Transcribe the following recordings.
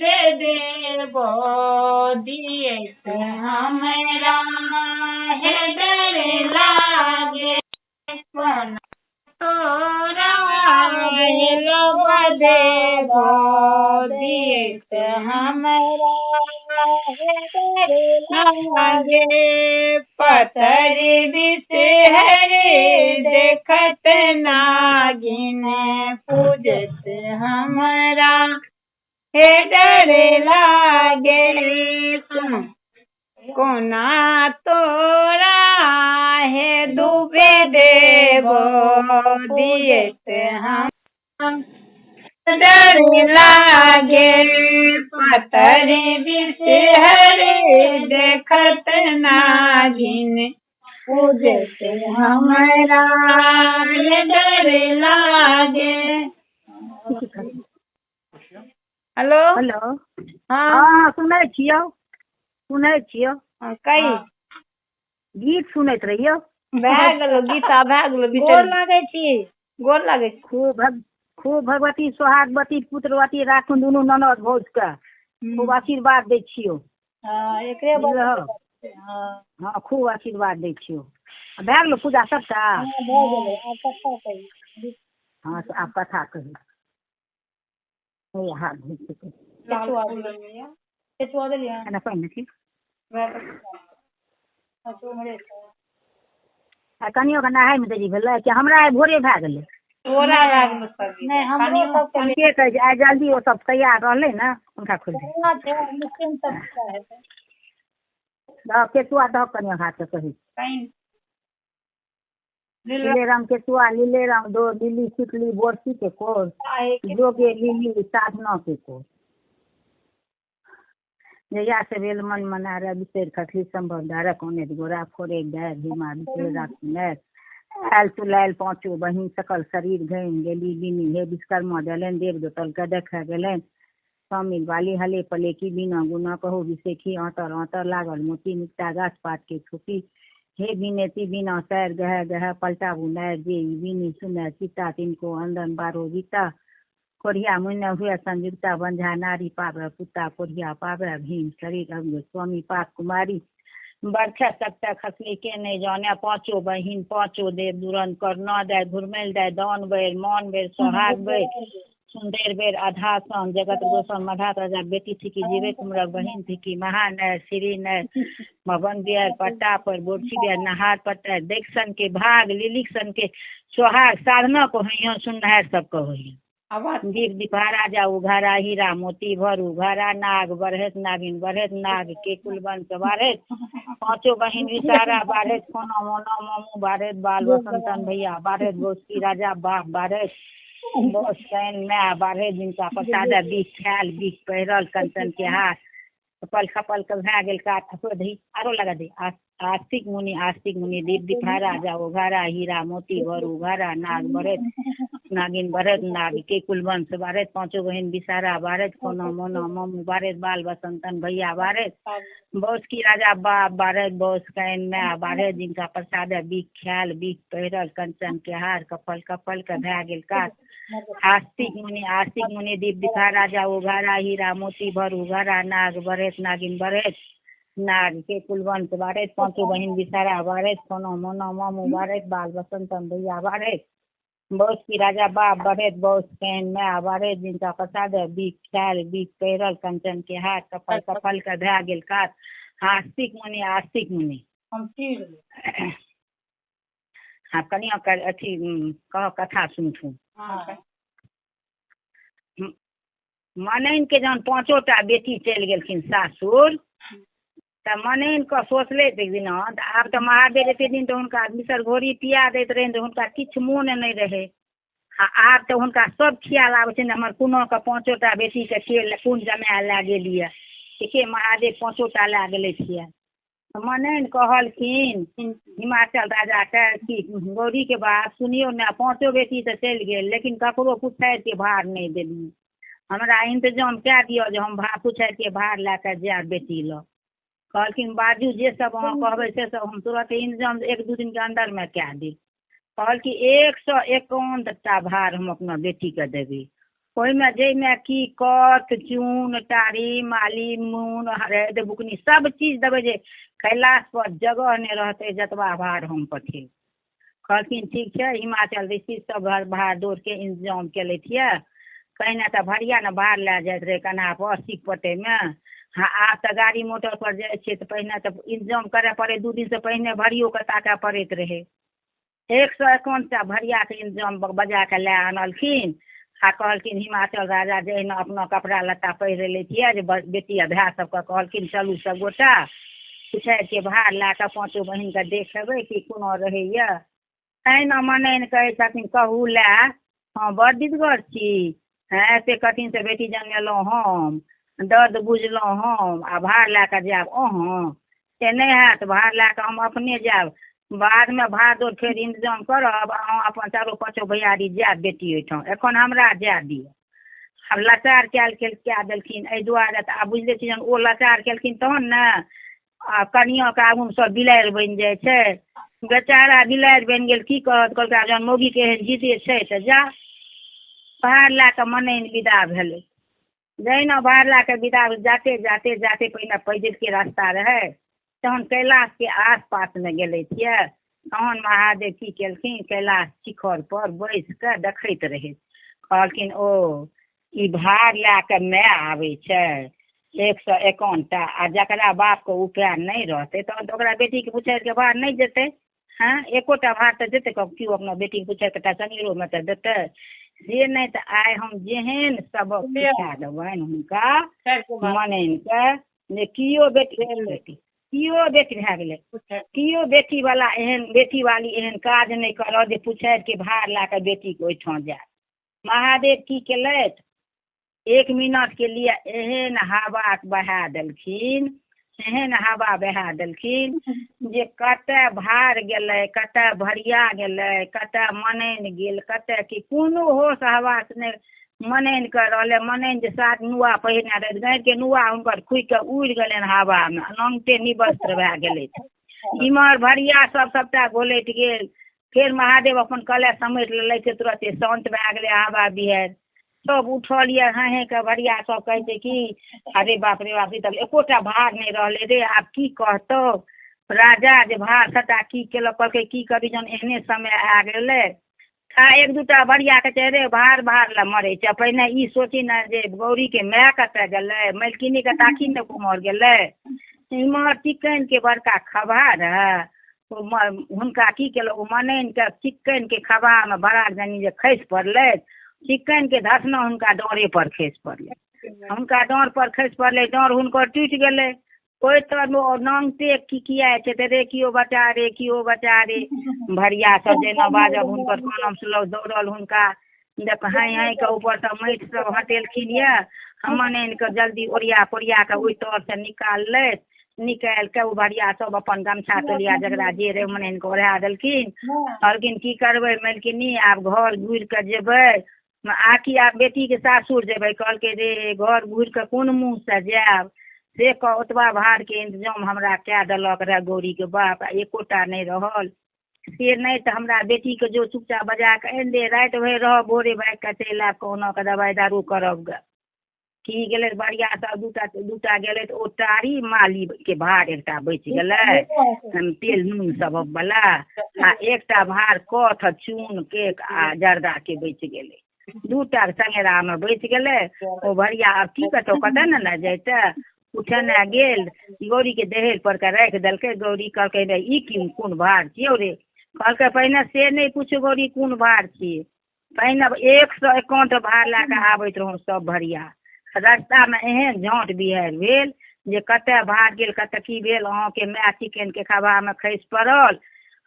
देव दियत हमरा हे डर लागे। कोना तोरा हे लोभ देव दियत हमरा हे डर लागे। पत्थर विषहरे देखत नागिन पूजत हमरा हे डर लागे। कोना तोरा हे डूबे देव दियत हम डर लागे। पत्थर विषहरे देखत नागिन पूजत हमरा हे डर लागे। हेलो। हेलो। हँ। हँ, सुनै छियौ, सुनै छियौ। हँ, कही। गीत सुनैत रहियौ। भए गेलो गीत, आब भए गेलो। गोर लागै छी। गोर लागै छी। खूब भगवती सोहागवती पुत्रवती राखुन दुनू ननद भौजके, खूब आशीर्वाद दै छियौ। हँ, एकरे बुझलहो? हँ। हँ, खूब आशीर्वाद दै छियौ। भए गेलौ पूजा सबटा? हँ, भऽ गेलै। आब कथा कही। हँ, तऽ आब कथा कही। हे, हाथ धोइ छियै। केचुआ केचुआ देलियै। एना पानि देखी। अच्छा, उम्हरे छै। आ कनियोके नहायमे देरी भेलै कि हमरा आइ भोरे भए गेलै। तोरा भए गेलो सबेरे। नहि, हमरो सबके के कहै छै आइ जल्दी ओ सब तैयार रहलै ने, हुनका खोलि दे। कोना छै, निश्चिन्त पूजा हेतै। दहक केचुआ, दहक कनियों हाथसँ कही। पानि लीले रंग केचुआ, लीले रंग डोर, लिली सुतली बोरसी के कोर, जोगे लिली साधना के कोर। जहिया से भेल मन मनारे बिसरि खसली सम्भव धारक ओने गोरा फोड़े डारि भीमा बिसरि राखू नारि। आयल तुलायल पाँचो बहिन सकल शरीर घामि गेली बिनी हे विश्वकर्मा देलनि देव जोतल के देखय गेलनि। शामिल वाली हले पले की बिना गुना कहू विशेखी आंतर आंतर लागल मोती मुक्ता गाछ पात के छोटी। हे बिनेती बिना सैर गह गह पलटाबू नारि जे ई बिनी सुनै सीता तिनको अंदन बारो जीता। कोढ़िया मुन्ने हुए संयुक्ता बंझा नारी पावे पुता कोढ़िया पावे भीम शरीर अंग स्वामी पाप कुमारी। बरखे सकते खसली के नहीं जाने पाँचो बहिन पाँचो देव दुरन करना दाय घुरमेल दाय दान बेर मान बेर सोहाग बेर सुंदर बेर आधा सन जगत गोसन मधा राजा बेटी थी जीवे कुमरक बहिन थी महानर श्री नर मगन बियर पट्टा पर बोरसी बियर नहार पट्टा देख सन के भाग लिलिक सन के सोहाग साधना को होइहन सुनहर सबके होइहन। आवाज दीप दिपहारा जा उघारा हीरा मोती भर उघारा नाग बढ़ैत नागिन बढ़ैत नाग के कुलबंश बढ़ैत पाँचो बहिन विसारा बढ़ैत सोना मोना मामू बढ़ैत बाल बसंतन भैया बढ़ैत गोस्ती राजा बाप बढ़ैत बोसैन माय बढ़ैत जिनका प्रसाद बीख खायल बीख पहिरल कंचन के हाथ खपल खपल के भए गेल काठ दही आरो लगा दही। आस्तिक मुनि आस्तिक मुनि दीप दिपहारा जा उघारा हीरा मोती भर उघारा नाग बढ़ैत नागिन बढ़ैत नाग के कुलवंश बढ़ैत पाँचो बहिन विसारा बढ़ैत सोना मोना मामू बढ़ैत बाल बसंतन भैया बढ़ैत बौसकी राजा बाप बढ़ैत बौस can my बढ़ैत जिनका प्रसाद बीख खायल बीख पहिरल कंचन के हार कपल कपल के भए गेल काठ। आस्तिक मुनि आस्तिक मुनि दीप दिखा राजा उघारा हीरा मोती भर उघारा नाग बढ़ैत नागिन बढ़ैत नाग के कुलवंश बढ़ैत पाँचो बहिन विसारा बढ़ैत सोना मोना मामू बढ़ैत बाल बसंतन भैया बढ़ैत बौसकी राजा बाप बढ़ैत बौस can my बढ़ैत जिनका प्रसाद बीख खायल बीख पहिरल कंचन के हार कपल कपल के भए गेल काठ। आस्तिक मुनि आस्तिक मुनि। हम चीर लेब। आब कनिया अथी कह कथा सुनथुन। हँ। मनैन के जहन पाँचो टा बेटी चलि गेलखिन सासुर तऽ मनैन के सोचलै एक दिना तऽ आब तऽ महादेव एते दिन तऽ हुनका मिसर घोरी पिया दैत रहनि तऽ हुनका किछु मोन नहि रहै। आ आब तऽ हुनका सब खियाल आबै छै ने हमर कोनो के पाँचो टा बेटीके के कोन जमाए लए गेल यऽ के महादेव पाँचो टा लए गेलै छियै। मनैन कहलखिन हिमाचल राजाके कि गौरीके बात सुनियौ ने, पाँचो बेटी तऽ चलि गेल लेकिन ककरो पुछारिके भार नहि देलियै, हमरा इन्तजाम कए दिअ जे हम पुछारिके भार लए कऽ जायब बेटी लग। कहलखिन बाजू जे सब अहाँ कहबै से सब हम तुरत इन्तजाम एक दू दिनके अन्दरमे कए देब। कहलखिन 151 टा भार हम अपना बेटीके देबै। ओहिमे जाहिमे की कथ चून टारी माली नून हरदि बुकनी सब चीज देबै जे कैलाश पर जगह नहि रहतै जतबा भार हम पठेबै। कहलखिन ठीक छै। हिमाचल ऋषि सब भार दौड़के इंतजाम केलथि यऽ। पहिने तऽ भरिया ने भार लए जाइत रहै कन्हा पर सीख पटैमे। हँ आब तऽ गाड़ी मोटर पर जाइ छियै तऽ पहिने तऽ इंतजाम करय पड़ै, 2 दिनसँ पहिने भरियोके ताकय पड़ैत रहै। 151 टा भरियाके इंतजाम बजा कऽ लए आनलखिन आ कहलखिन हिमाचल राजा जहिना अपना कपड़ा लत्ता पहिरे लैतियै जे बेटी आ भाय सबके कहलखिन चलू सबगोटा पुछारिके भार लए कऽ पाँचो बहिनके देखेबै कि कोना रहैया। तहिना मनैन कहै छथिन कहू लए हँ बड़ दिदगर छी, हँ एते कठिनसँ बेटी जन्मेलहुँ हम, दर्द बुझलहुँ हम, आ भार लए कऽ जायब अहाँ, से नहि हैत, भार लए कऽ हम अपने जायब, बादमे भार दौड़ फेर इंतजाम करब, अहाँ अपन चारो पाँचो भैयारी जायब बेटी ओहिठाम, एखन हमरा जाय दिअ। आब लाचार कए देलखिन एहि दुआरे तऽ आब बुझले छी जहन ओ लाचार केलखिन तहन ने आ कनिआँके आगूमे सब बिलाड़ि बनि जाइ छै। बेचारा बिलाड़ि बनि गेल, की कहत, कहलकै आब जहन मौगीके एहन जिदे छै तऽ जा। भार लए कऽ मनैन विदा भेलै। जहिना भार लए कऽ विदा भेल जाते जाते जाते पहिने पैदलके रास्ता रहै, तहन कैलाशके आस पासमे गेलै छियै, तहन महादेव की केलखिन कैलाश शिखर पर बैस कऽ देखैत रहै। कहलखिन ओ ई भार लए कऽ माय आबै छै 151 टा, आ जकरा बापके उपाय नहि रहतै तहन तऽ ओकरा बेटीके पुछारिके भार नहि जेतै। हँ एकोटा भार तऽ जेतै, केओ अपना बेटीके पुछारिके एकटा चनीरोमे तऽ देतै, से नहि तऽ आइ हम जेहन सबक सिखा देबनि हुनका मनैनके जे केओ बेटी केओ बेटी भए गेलै, केओ बेटी वाला एहन बेटी वाली एहन काज नहि करत जे पुछारिके भार लए कऽ बेटीके ओहिठाम जायत। महादेव की केलथि 1 मिनट के लिए एहन हवा बहा देलखिन, एहन हवा बहा देलखिन जे कतऽ भार गेलै, कतऽ भरिया गेलै, कतऽ मनैन गेल, कतऽ की कोनो होश हवास नहि मनैन के रहलै। मनैन जे सात नुआ पहिरने रहै, गाँठके नुआ हुनकर खुलि कऽ उड़ि गेलनि हवामे, नंगटे निवस्त्र भए गेलै। इम्हर भरिया सब सबटा घोलटि गेल। फेर महादेव अपन कलय समेट लेलथि, तुरते शान्त भए गेलै हवा बिहाड़ि। सब उठल यऽ हाँ हाँ के भरिया सब कहै छै कि अरे बाप रे बाप, तब एकोटा भार नहि रहलै रे, आब की कहतौ राजा जे भार सबटा की केलक। कहलकै की करी जहन एहने समय आ गेलै। आ 1-2 टा भरिया कहै छै रे भार भार लए मरै छै, पहिने ई सोची ने जे गौरीके माय कतऽ गेलै, मलकिनीके ताकी ने कुम्हर गेलै। इम्हर चिकनके बड़का खबा रहै, ओ हुनका की केलक ओ मनैनके चिकनके खबामे बड़ा जानी जे खसि पड़लै, चिकनके धसना हुनका डाँरे पर खसि पड़लै, हुनका डाँर पर खसि पड़लै, डाँर हुनकर टूटि गेलै। ओहि तरमे नंगटे किकियाइ छै तऽ रे कियो बचा रे, कियो बचा रे। भरिया सब जेना बाजब हुनकर कानम सुलभ दौड़ल हुनका देख हाँइ हाँइ कऽ ऊपरसँ माटि सब हटेलखिन यऽ, मनैन कऽ जल्दी ओरिया पोरिया कऽ ओहि तरसँ निकाललथि। निकालि कऽ ओ भरिया सब अपन गमछा तोलिया जकरा जे रहै मनैन कऽ ओढ़ा देलखिन। कहलखिन की करबै मलकिनी, आब घर घुरि कऽ जेबै आकि आब बेटीके सासुर जेबै। कहलकै रे घर घुरि कऽ कोन मुँहसँ जायब, से कह ओतबा भारके इंतजाम हमरा कए देलक रहए गौरीके बाप, आ एकोटा नहि रहल। से नहि तऽ हमरा बेटीके जो चुपचाप बजा कऽ आनि दे, राति भरि रहब भोरे भागि कऽ चलि आयब, कहुना कऽ दबाइ दारू करब गऽ। की गेलै बरिया सब दूटा गेलै तऽ ओ टारी मालीके भार एकटा बचि गेलै तेल नून सब बला, आ एकटा भार कथ चून केक आ जर्दाके बचि गेलै। 2टा चंगेरामे बचि गेलै। ओ भरिया आब की करतौ, कतऽ ने ने जैतै, उठेने गेल गौरीके देहर पर के राखि देलकै। गौरी कहलकै रे ई की कोन भार छियौ रे। कहलकै पहिने से नहि पूछू गौरी कोन भार छियै, पहिने 151 भार लए कऽ आबैत रहौं सब भरिया, रास्तामे एहन झाँट बिहाड़ि भेल जे कतऽ भार गेल कतऽ की भेल। अहाँके माय चिकनके खबामे खसि पड़ल,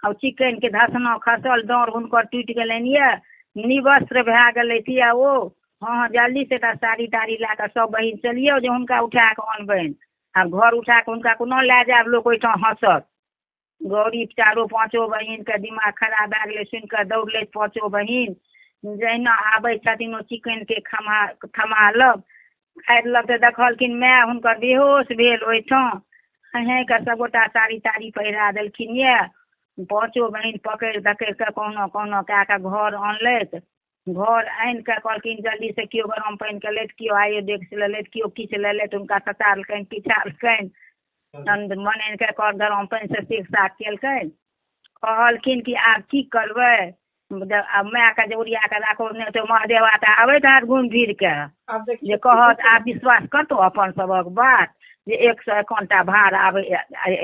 आ चिकनके धसना खसल, डाँर हुनकर टूटि गेलनि यऽ, निवस्त्र भए गेलै यऽ ओ। हँ जल्दी से एकटा साड़ी ताड़ी लए कऽ सब बहिन चलियौ जे हुनका उठा कऽ अनबनि, आब घर उठा कऽ हुनका कोना लए जायब, लोक ओहिठाम हँसत। गौरी चारो पाँचो बहिनके दिमाग खराब भए गेलै सुनि कऽ, दौड़लै पाँचो बहिन। जहिना आबै छथिन ओ चिकनके थमा लग खाइत लग तऽ देखलखिन माय हुनकर बेहोश भेल ओहिठाम। अहेँके सबगोटा साड़ी ताड़ी पहिरा देलखिन यऽ। पाँचो बहिन पकड़ि धकड़ि कऽ कहुना कहुना कए कऽ घर अनलथि। घर आनि कऽ कहलखिन जल्दी से केओ गरम पानि केलथि, केओ आयोडेक्स लेलथि, केओ किछु लेलथि, हुनका सतारलकनि पिछारलकनि, मनानि कऽ गरम पानिसँ सेक साक केलकनि। कहलखिन कि आब की करबै, आब मायके जे ओरिया कऽ राखू, नहि तऽ महादेवा तऽ आबैत हैत घुमि फिर कऽ, जे कहत आब विश्वास करतौ अपन सभक बात जे 151 टा भार आबै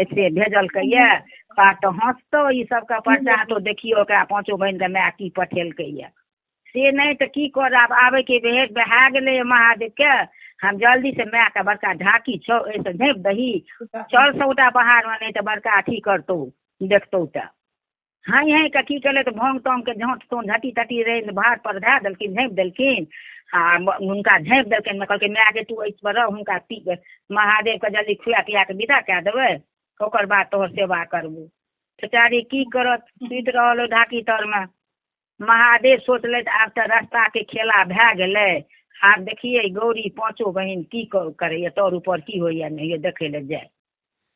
एते भेजलकै यऽ, बात तऽ हँसतौ ई सबके परचा तो देखियौ ओकरा पाँचो बहिनके माय की पठेलकै यऽ। से नहि तऽ की कर, आब आबैके बेर भए गेलै महादेवके, हम जल्दीसँ मायके बड़का ढाकी छौ एहिसँ झाँपि दही, चल सबटा बाहरमे, नहि तऽ बड़का अथी करतौ देखतौ। तऽ हाँइ हाँइ कऽ की केलै तऽ भाँग ताँगके झाँट ताँट झटी तटी रहै भार पर धए देलखिन, झाँपि देलखिन आ हुनका झाँपि देलखिन। कहलकै मायके तू एहि पर रह, हुनका पी महादेवके जल्दी खुआ पिया कऽ विदा कए देबै, ओकर बाद तोहर सेवा करबौ। बेचारी की करत, सुति रहल ओहि ढाकी तरमे। महादेव सोचलथि आब तऽ रास्ताके खेला भए गेलै, आब देखियै गौरी पाँचो बहिन की करैया, तर ऊपर की होइया नहि होइया देखै लए जाय।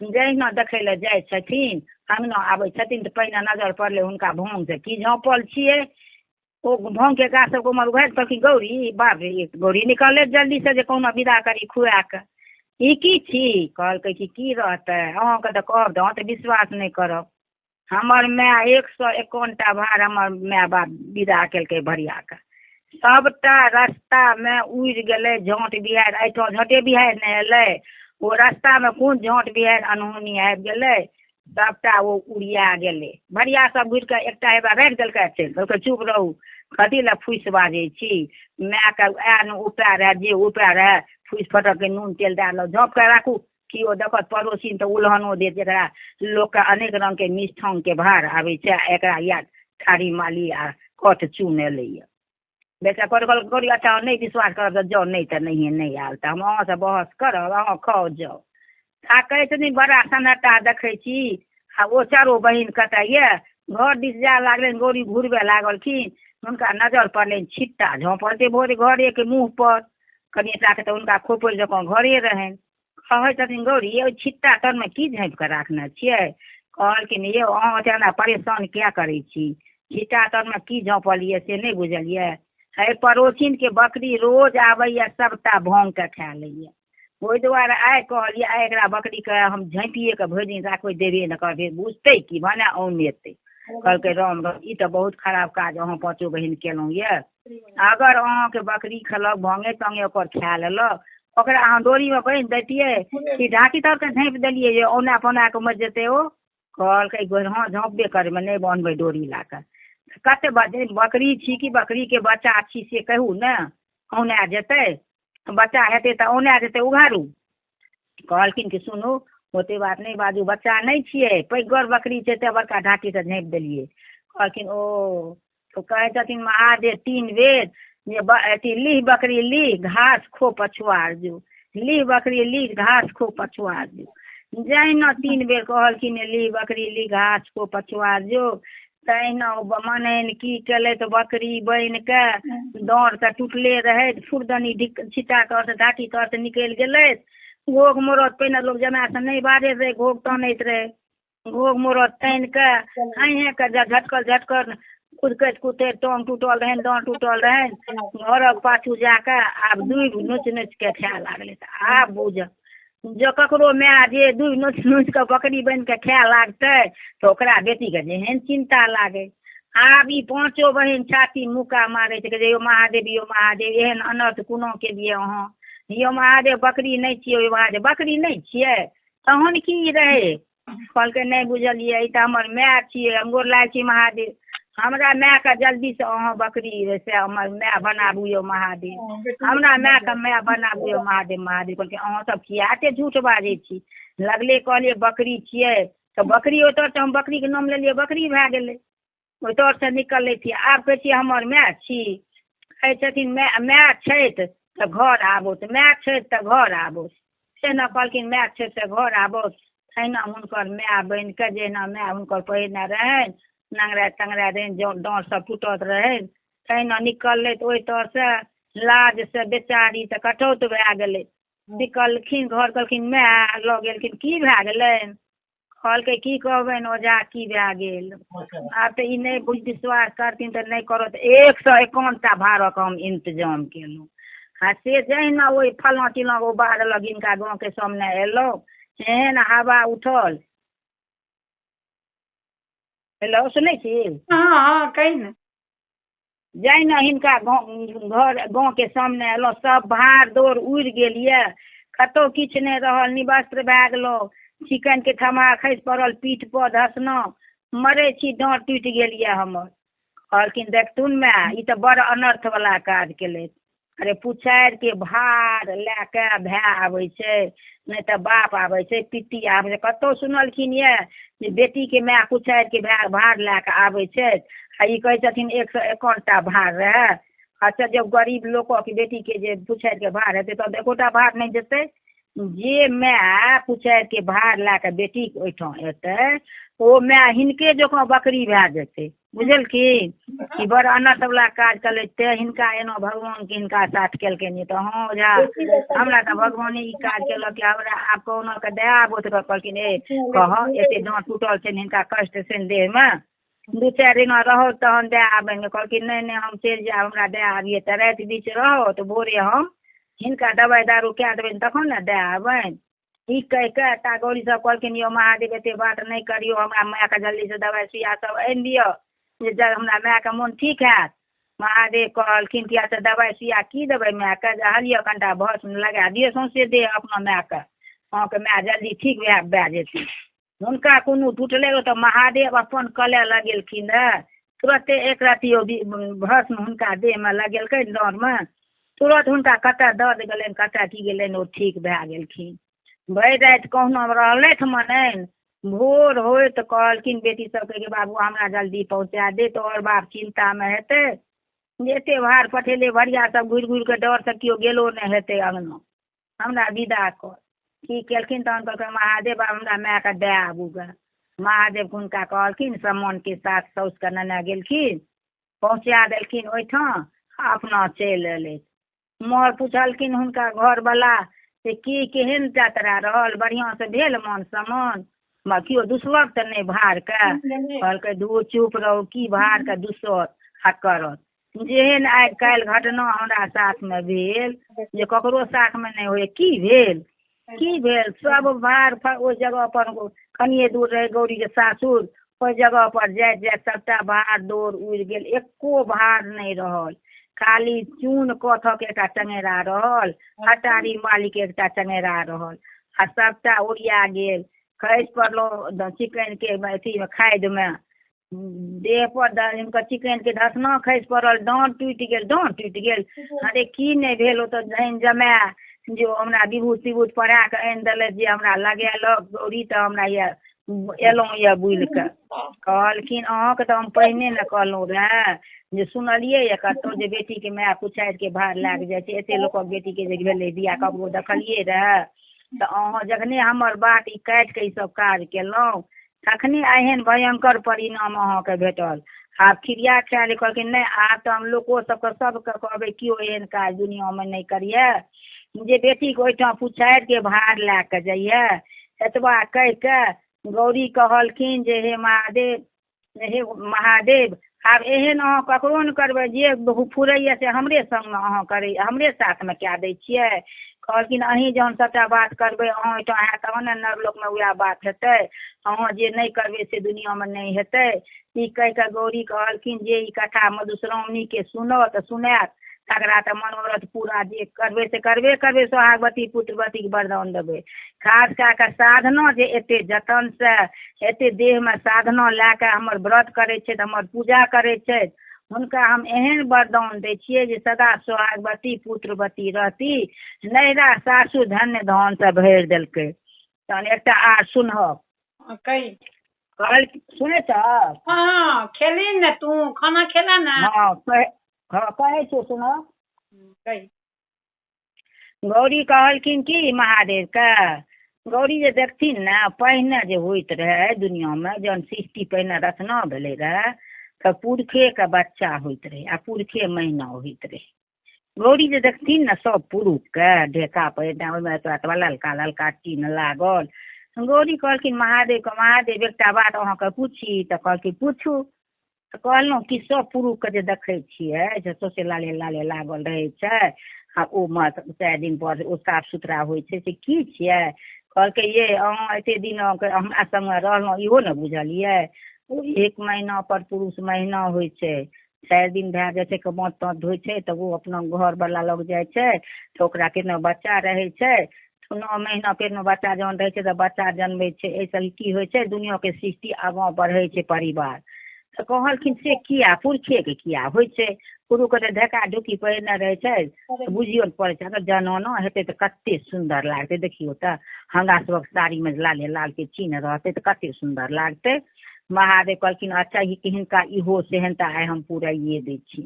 जहिना देखै लए जाइ छथिन अङ्गना आबै छथिन तऽ पहिने नजर पड़लै हुनका भाँगसँ की झाँपल छियै, ओ भाँगके गाछ सबके उमहर उघारि कहलखिन गौरी बाप रे गौरी निकललै जल्दीसँ जे कहुना विदा करी खुआ कऽ, ई की छी? कहलकै कि की रहतै, अहाँके तऽ कहब तऽ अहाँ तऽ विश्वास नहि करब, हमर माय 151 टा भार हमर माय बाप विदा केलकै भरियाके, सबटा रास्तामे उड़ि गेलै झाँट बिहाड़ि, एहिठाम झाँटे बिहाड़ि नहि एलै, ओ रास्तामे कोन झाँट बिहाड़ि अनहोनी आबि गेलै, सबटा ओ उड़िया गेलै। भरिया सब घुरि कऽ एकटा हेबा राखि देलकै, चलि कहलकै चुप रहू, कथी लए फूसि बाजै छी, मायके आयल उपाय रहए जे उपाय रहए, फूसि फटकके नून तेल दए देलक, झाँपि कऽ राखू, केओ देखत पड़ोसिन तऽ उलहनो देत, जकरा लोकके अनेक रङ्गके मिष्ठानके भार आबै छै, एकरा इएह थारी माली आ कथ चून एलैए। बेटा कहलक गौरी अच्छा नहि विश्वास करब तऽ जाउ, नहि तऽ नहिए नहि आयल तऽ हम अहाँसँ बहस करब, अहाँ खाउ जाउ। आ कहै छथिन बड़ा सन्नाटा देखै छी, आ ओ चारो बहिन कतऽ यऽ? घर दिस जाय लागलनि, गौरी घुरबे लागलखिन, हुनका नजर पड़लनि छिट्टा झाँपल छै भोरे घरेके मुँह पर, कनिटाके तऽ हुनका खोपड़ि जकाँ घरे रहनि। कहै छथिन गौरी ओहि छिट्टा तरमे की झाँपि कऽ राखने छियै? कहलखिन यौ अहाँ ओतेक हमरा परेशान किया करै छी, छिट्टा तरमे की झाँपल यऽ से नहि बुझलियै? हे पड़ोसिनके बकरी रोज आबैया सबटा भाँगके खा लैया, ओहि दुआरे आइ कहलियै आइ एकरा बकरीके हम झाँपिए कऽ भरि दिन राखबै, देबे नहि करबै, बुझतै की भने औनेतै। कहलकै राम राम ई तऽ बहुत खराब काज अहाँ पाँचो बहिन केलहुँ यऽ, अगर अहाँके बकरी खेलक भाँगे ताँगे ओकर खा लेलक, ओकरा अहाँ डोरीमे बान्हि दैतियै कि ढाकी तरके झाँपि देलियै जे औना पौना कऽ मरि जेतै ओ? कहलकै हँ झाँपबे करबै, नहि बान्हबै डोरी लए कऽ। कते बकरी छी कि बकरीके बच्चा छी से कहू ने, औना जेतै, बच्चा हेतै तऽ औना जेतै, उघारू। कहलखिन कि सुनू ओते बात नहि बाजू, बच्चा नहि छियै, पैघगर बकरी छै तेँ बड़का ढाकीसँ झाँपि देलियै। कहलखिन ओ तऽ कहै छथिन महादेव 3 बेर जे अथी लीह बकरी लीह घास खो पछुआर जो, लीह बकरी लीह घास खो पछुआर जो। जहिना 3 बेर कहलखिन लीह बकरी लीह घास खो पछुआर जो, तहिना ओ मनैन की केलै तऽ बकरी बनि कऽ डाँर तऽ टूटले रहै, फुरदनी छिट्टा तरसँ ढाकी तरसँ निकलि गेलै। घोघ मोड़त पहिने लोक जमायसँ नहि बाजैत रहै, घोघ तानैत रहै, घोघ मोड़त तानि कऽ हाइँ कऽ झटकल झटकल कुदकैत कुदैत टाँग टूटल रहनि, डाँर टूटल रहनि, घरक पाछू जाकऽ आब दूबि नोचि नोचि कऽ खाय लागलै। तऽ आब बुझ जँ ककरो माय जे दूबि नोचि नोचि कऽ बकरी बनि कऽ खाय लागतै तऽ ओकरा बेटीके जेहन चिन्ता लागै। आब ई पाँचो बहिन छाती मुक्का मारै छै जे यौ महादेव यौ महादेव एहन अनर्थ कोनो केलियै अहाँ, यौ महादेव बकरी नहि छियै, यौ महादेव बकरी नहि छियै, तहन की रहै? कहलकै नहि बुझलियै, ई तऽ हमर माय छियै, हम गोर लागै छी महादेव, हमरा मायके जल्दीसँ अहाँ बकरी से हमर माय बनाबू यौ महादेव, हमरा मायके माय बनाबू यौ महादेव। महादेव कहलकै अहाँ सब किया एते झूठ बाजै छी? लगले कहलियै बकरी छियै तऽ बकरी, ओहि तरसँ हम बकरीके नाम लेलियै, बकरी भए गेलै, ओहि तरसँ निकललै छी। आब कहै छियै हमर माय छी, कहै छथिन माय माय छथि तऽ घर आबौथ, माय छथि तऽ घर आबौथ, से ने कहलखिन माय छथि तऽ घर आबौथ। तहिना हुनकर माय बनि कऽ जहिना माय हुनकर पहिने रहनि, नंगरा तंगरा रहनि, डाँर सब टूटत रहनि, तहिना निकललै तऽ ओहि तरसँ लाजसँ बेचारी तऽ कटौत भए गेलै। निकलखिन घर, कहलखिन माय लऽ गेलखिन, की भए गेलनि? कहलकै की कहबनि ओझा की भए गेल, आब तऽ ई नहि विश्वास करथिन तऽ नहि करत। 151 टा भारक हम इंतजाम केलहुँ। आ से जहिना ओहि फल्लाँ चिल्लाँ ओ बाध लग हिनका गाँवके सामने एलहुँ, एहन हवा उठल। हेलो, सुनै छी? हँ हँ, कही ने। जहिना हिनका घर गाँवके सामने एलहुँ, सब भार दौड़ उड़ि गेल यऽ, कतहु किछु नहि रहल, निवस्त्र भए गेलहुँ। चिकनके थमा खसि पड़ल, पीठ पर धसलहुँ, मरै छी, डाँर टूटि गेल यऽ हमर। कहलखिन देखथुन माय, ई तऽ बड़ अनर्थ वला काज केलथि। अरे पुछारिके भार लए कऽ भाय आबै छै, नहि तऽ बाप आबै छै, पित्ती आबै छै। कतहु सुनलखिन यऽ जे बेटीके माय पुछारिके भार लए कऽ आबै छै? आ ई कहै छथिन 151 टा भार रहए। अच्छा, जब गरीब लोकक बेटीके जे पुछारिके भार हेतै तब एकोटा भार नहि जेतै। जे माय पुछारिके भार लए कऽ बेटीके ओहिठाम एतै, ओ माय हिनके जकाँ बकरी भए जेतै। बुझलखिन ई बड़ अनर्थ वला काज केलथि, तेँ हिनका एना भगवानके हिनका साथ केलकनि। तऽ हँ ओझा, हमरा तऽ भगवाने ई काज केलक कि हमरा आब कहुना कऽ दया आबो। तऽ कहलखिन ए कहऽ, एते डाँर टूटल छनि हिनका, कष्ट छनि देहमे, 2-4 दिना रहौ तहन दए आबनि। कहलखिन नहि नहि, हम चलि जायब, हमरा दए आबियै। तऽ राति बीच रहौ तऽ भोरे हम हिनका दवाइ दारू कए देबनि तखन ने दए आबनि। ई कहि कऽ ता गौरी सब कहलखिन यौ महादेव, एते बात नहि करियौ, हमरा मायके जल्दीसँ दवाइ सुइया सब आनि दिअ जे हमरा मायके मोन ठीक हैत। महादेव कहलखिन किया तऽ दवाइ सुइया की देबै मायके, जे लिअ कनिटा भस्म लगा दियौ सौंसे देह अपना मायके, अहाँके माय जल्दी ठीक भए जेतै। हुनका कोनो टूटलै तऽ महादेव अपन कले लगेलखिन रहए। तुरते एक रत्ती ओ भस्म हुनका देहमे लगेलकै डाँरमे, तुरत हुनका कतऽ दर्द गेलनि, कतऽ की गेलनि, ओ ठीक भए गेलखिन। भरि राति कहुना रहलथि मनैन। भोर होइत कहलखिन बेटी सबके कि बाबू हमरा जल्दी पहुँचा दे, तोहर बाप चिन्तामे हेतै जे एते भार पठेले, भरिया सब घुरि घुरि कऽ डरसँ केओ गेलो नहि हेतै अङ्गना, हमरा विदा कर। की केलखिन तहन कहलखिन महादेव आब हमरा मायके दए आबू गऽ। महादेव हुनका कहलखिन सामानके साथ साउसके नेने गेलखिन, पहुँचा देलखिन ओहिठाम, अपना चलि एलथि। मोहर पुछलखिन हुनका घरवला से की केहन यात्रा रहल, बढ़िआँसँ भेल मान सम्मान, केओ दुसलक तऽ नहि भारके? कहलकै धू चुप रहू, की भारके दुसत आ करत, जेहन आइ काल्हि घटना हमरा साथमे भेल जे ककरो साथमे नहि होइए। की भेल, की भेल? सब भार ओहि जगह पर कनिए दूर रहै गौरीके सासुर, ओहि जगह पर जाइत जाइत सबटा भार दौड़ उड़ि गेल, एको भार नहि रहल। खाली चून कथक एकटा चंगेरा रहल, अटारी मालिक एकटा चंगेरा रहल, आ सबटा ओरिया गेल। खसि पड़लहुँ चिकनके अथीमे खादिमे, देह पर हुनकर चिकनके धसना खसि पड़ल, डाँर टूटि गेल, डाँर टूटि गेल। अरे की नहि भेल ओतऽ, जहन जमाए जे हमरा विभूत तिभूत पढ़ा कऽ आनि देलथि जे हमरा लगेलक गौरी, तऽ हमरा यऽ एलहुँ यऽ बुलि कऽ। कहलखिन अहाँके तऽ हम पहिने ने कहलहुँ रहए जे सुनलियै यऽ कतहु जे बेटीके माय पुछारिके भार लए कऽ जाइ छै, एते लोकक बेटीके जे भेलै बियाह ककरो देखलियै रहए? तऽ अहाँ जखने हमर बात ई काटि कऽ ई सब काज केलहुँ तखने एहन भयंकर परिणाम अहाँके भेटल। आब खिरिया खाय कहलखिन नहि, आब तऽ हम लोको सबके सबके कहबै केओ एहन काज दुनिआँमे नहि करियै जे बेटीके ओहिठाम पुछारिके भार लए कऽ जइयै। एतबा कहि कऽ गौरी कहलखिन जे हे महादेव, हे महादेव, आब एहन अहाँ ककरो नहि करबै, जे फुरैए से हमरे संगमे अहाँ करै, हमरे साथमे कए दै छियै। कहलखिन अहीं जहन सबटा बात करबै, अहाँ ओहिठाम हैत तहन ने नरलोकमे वएह बात हेतै, अहाँ जे नहि करबै से दुनिआँमे नहि हेतै। ई कहि कऽ गौरी कहलखिन जे ई कथा मधुश्रावणीके सुनत सुनायत तकरा तऽ मनोरथ पूरा जे करबै से करबे करबै, सोहागवती पुत्रवतीके वरदान देबै। खास कए कऽ साधना जे एते जतनसँ एते देहमे साधना लए कऽ हमर व्रत करै छथि, हमर पूजा करै छथि, हुनका हम एहन वरदान दै छियै जे सदा सोहागवती पुत्रवती रहती, नैहरा सासु धन्य धानसँ भरि देलकै। तहन एकटा आर सुनहक। कही। कहल सुनै छह? हँ, खेली ने तू खाना खेला ने? हँ, कहै छियौ सुनह। कही। गौरी कहलखिन कि महादेवके, गौरी जे देखथिन ने पहिने जे होइत रहै दुनिआँमे, जहन सृष्टि पहिने रचना भेलै रहए तऽ पुरखेके बच्चा होइत रहै आ पुरखे महीना होइत रहै। गौरी जे देखथिन ने सब पुरुषके ढेका पहिरने, ओहिमे एतबा एतबा ललका ललका चिन्ह लागल, गौरी कहलखिन महादेवके, महादेव एकटा बात अहाँके पूछी? तऽ कहलखिन पूछू। तऽ कहलहुँ कि सब पुरुषके जे देखै छियै से सौंसे लाले लाले लागल रहै छै आ ओ 4 दिन पर ओ साफ सुथरा होइ छै, से की छियै? कहलकै ये अहाँ एते दिन हमरा संगे रहलहुँ इहो ने बुझलियै? ओ 1 महीना पर पुरुष महीना होइ छै, 4 दिन भए जाइ छै माथ ताथ धोइ छै तऽ ओ अपना घरवला लग जाइ छै तऽ ओकरा केना बच्चा रहै छै, 9 महीना पेटमे बच्चा जहन रहै छै तऽ बच्चा जनमै छै। एहिसँ की होइ छै, दुनिआँके सृष्टि आगाँ बढ़ै छै परिवार। तऽ कहलखिन से किया पुरुषेके किया होइ छै? पुरुषके तऽ ढेका ढुकी पहिरने रहै छै तऽ बुझियो ने पड़ै छै, अगर जनाना हेतै तऽ कते सुन्दर लागतै, देखियौ तऽ हमरा सबक साड़ीमे लाले लालके चिन्ह रहतै तऽ कते सुन्दर लागतै। महादेव कहलखिन अच्छा हिनका इहो सेहनता आइ हम पुराइए दै छी।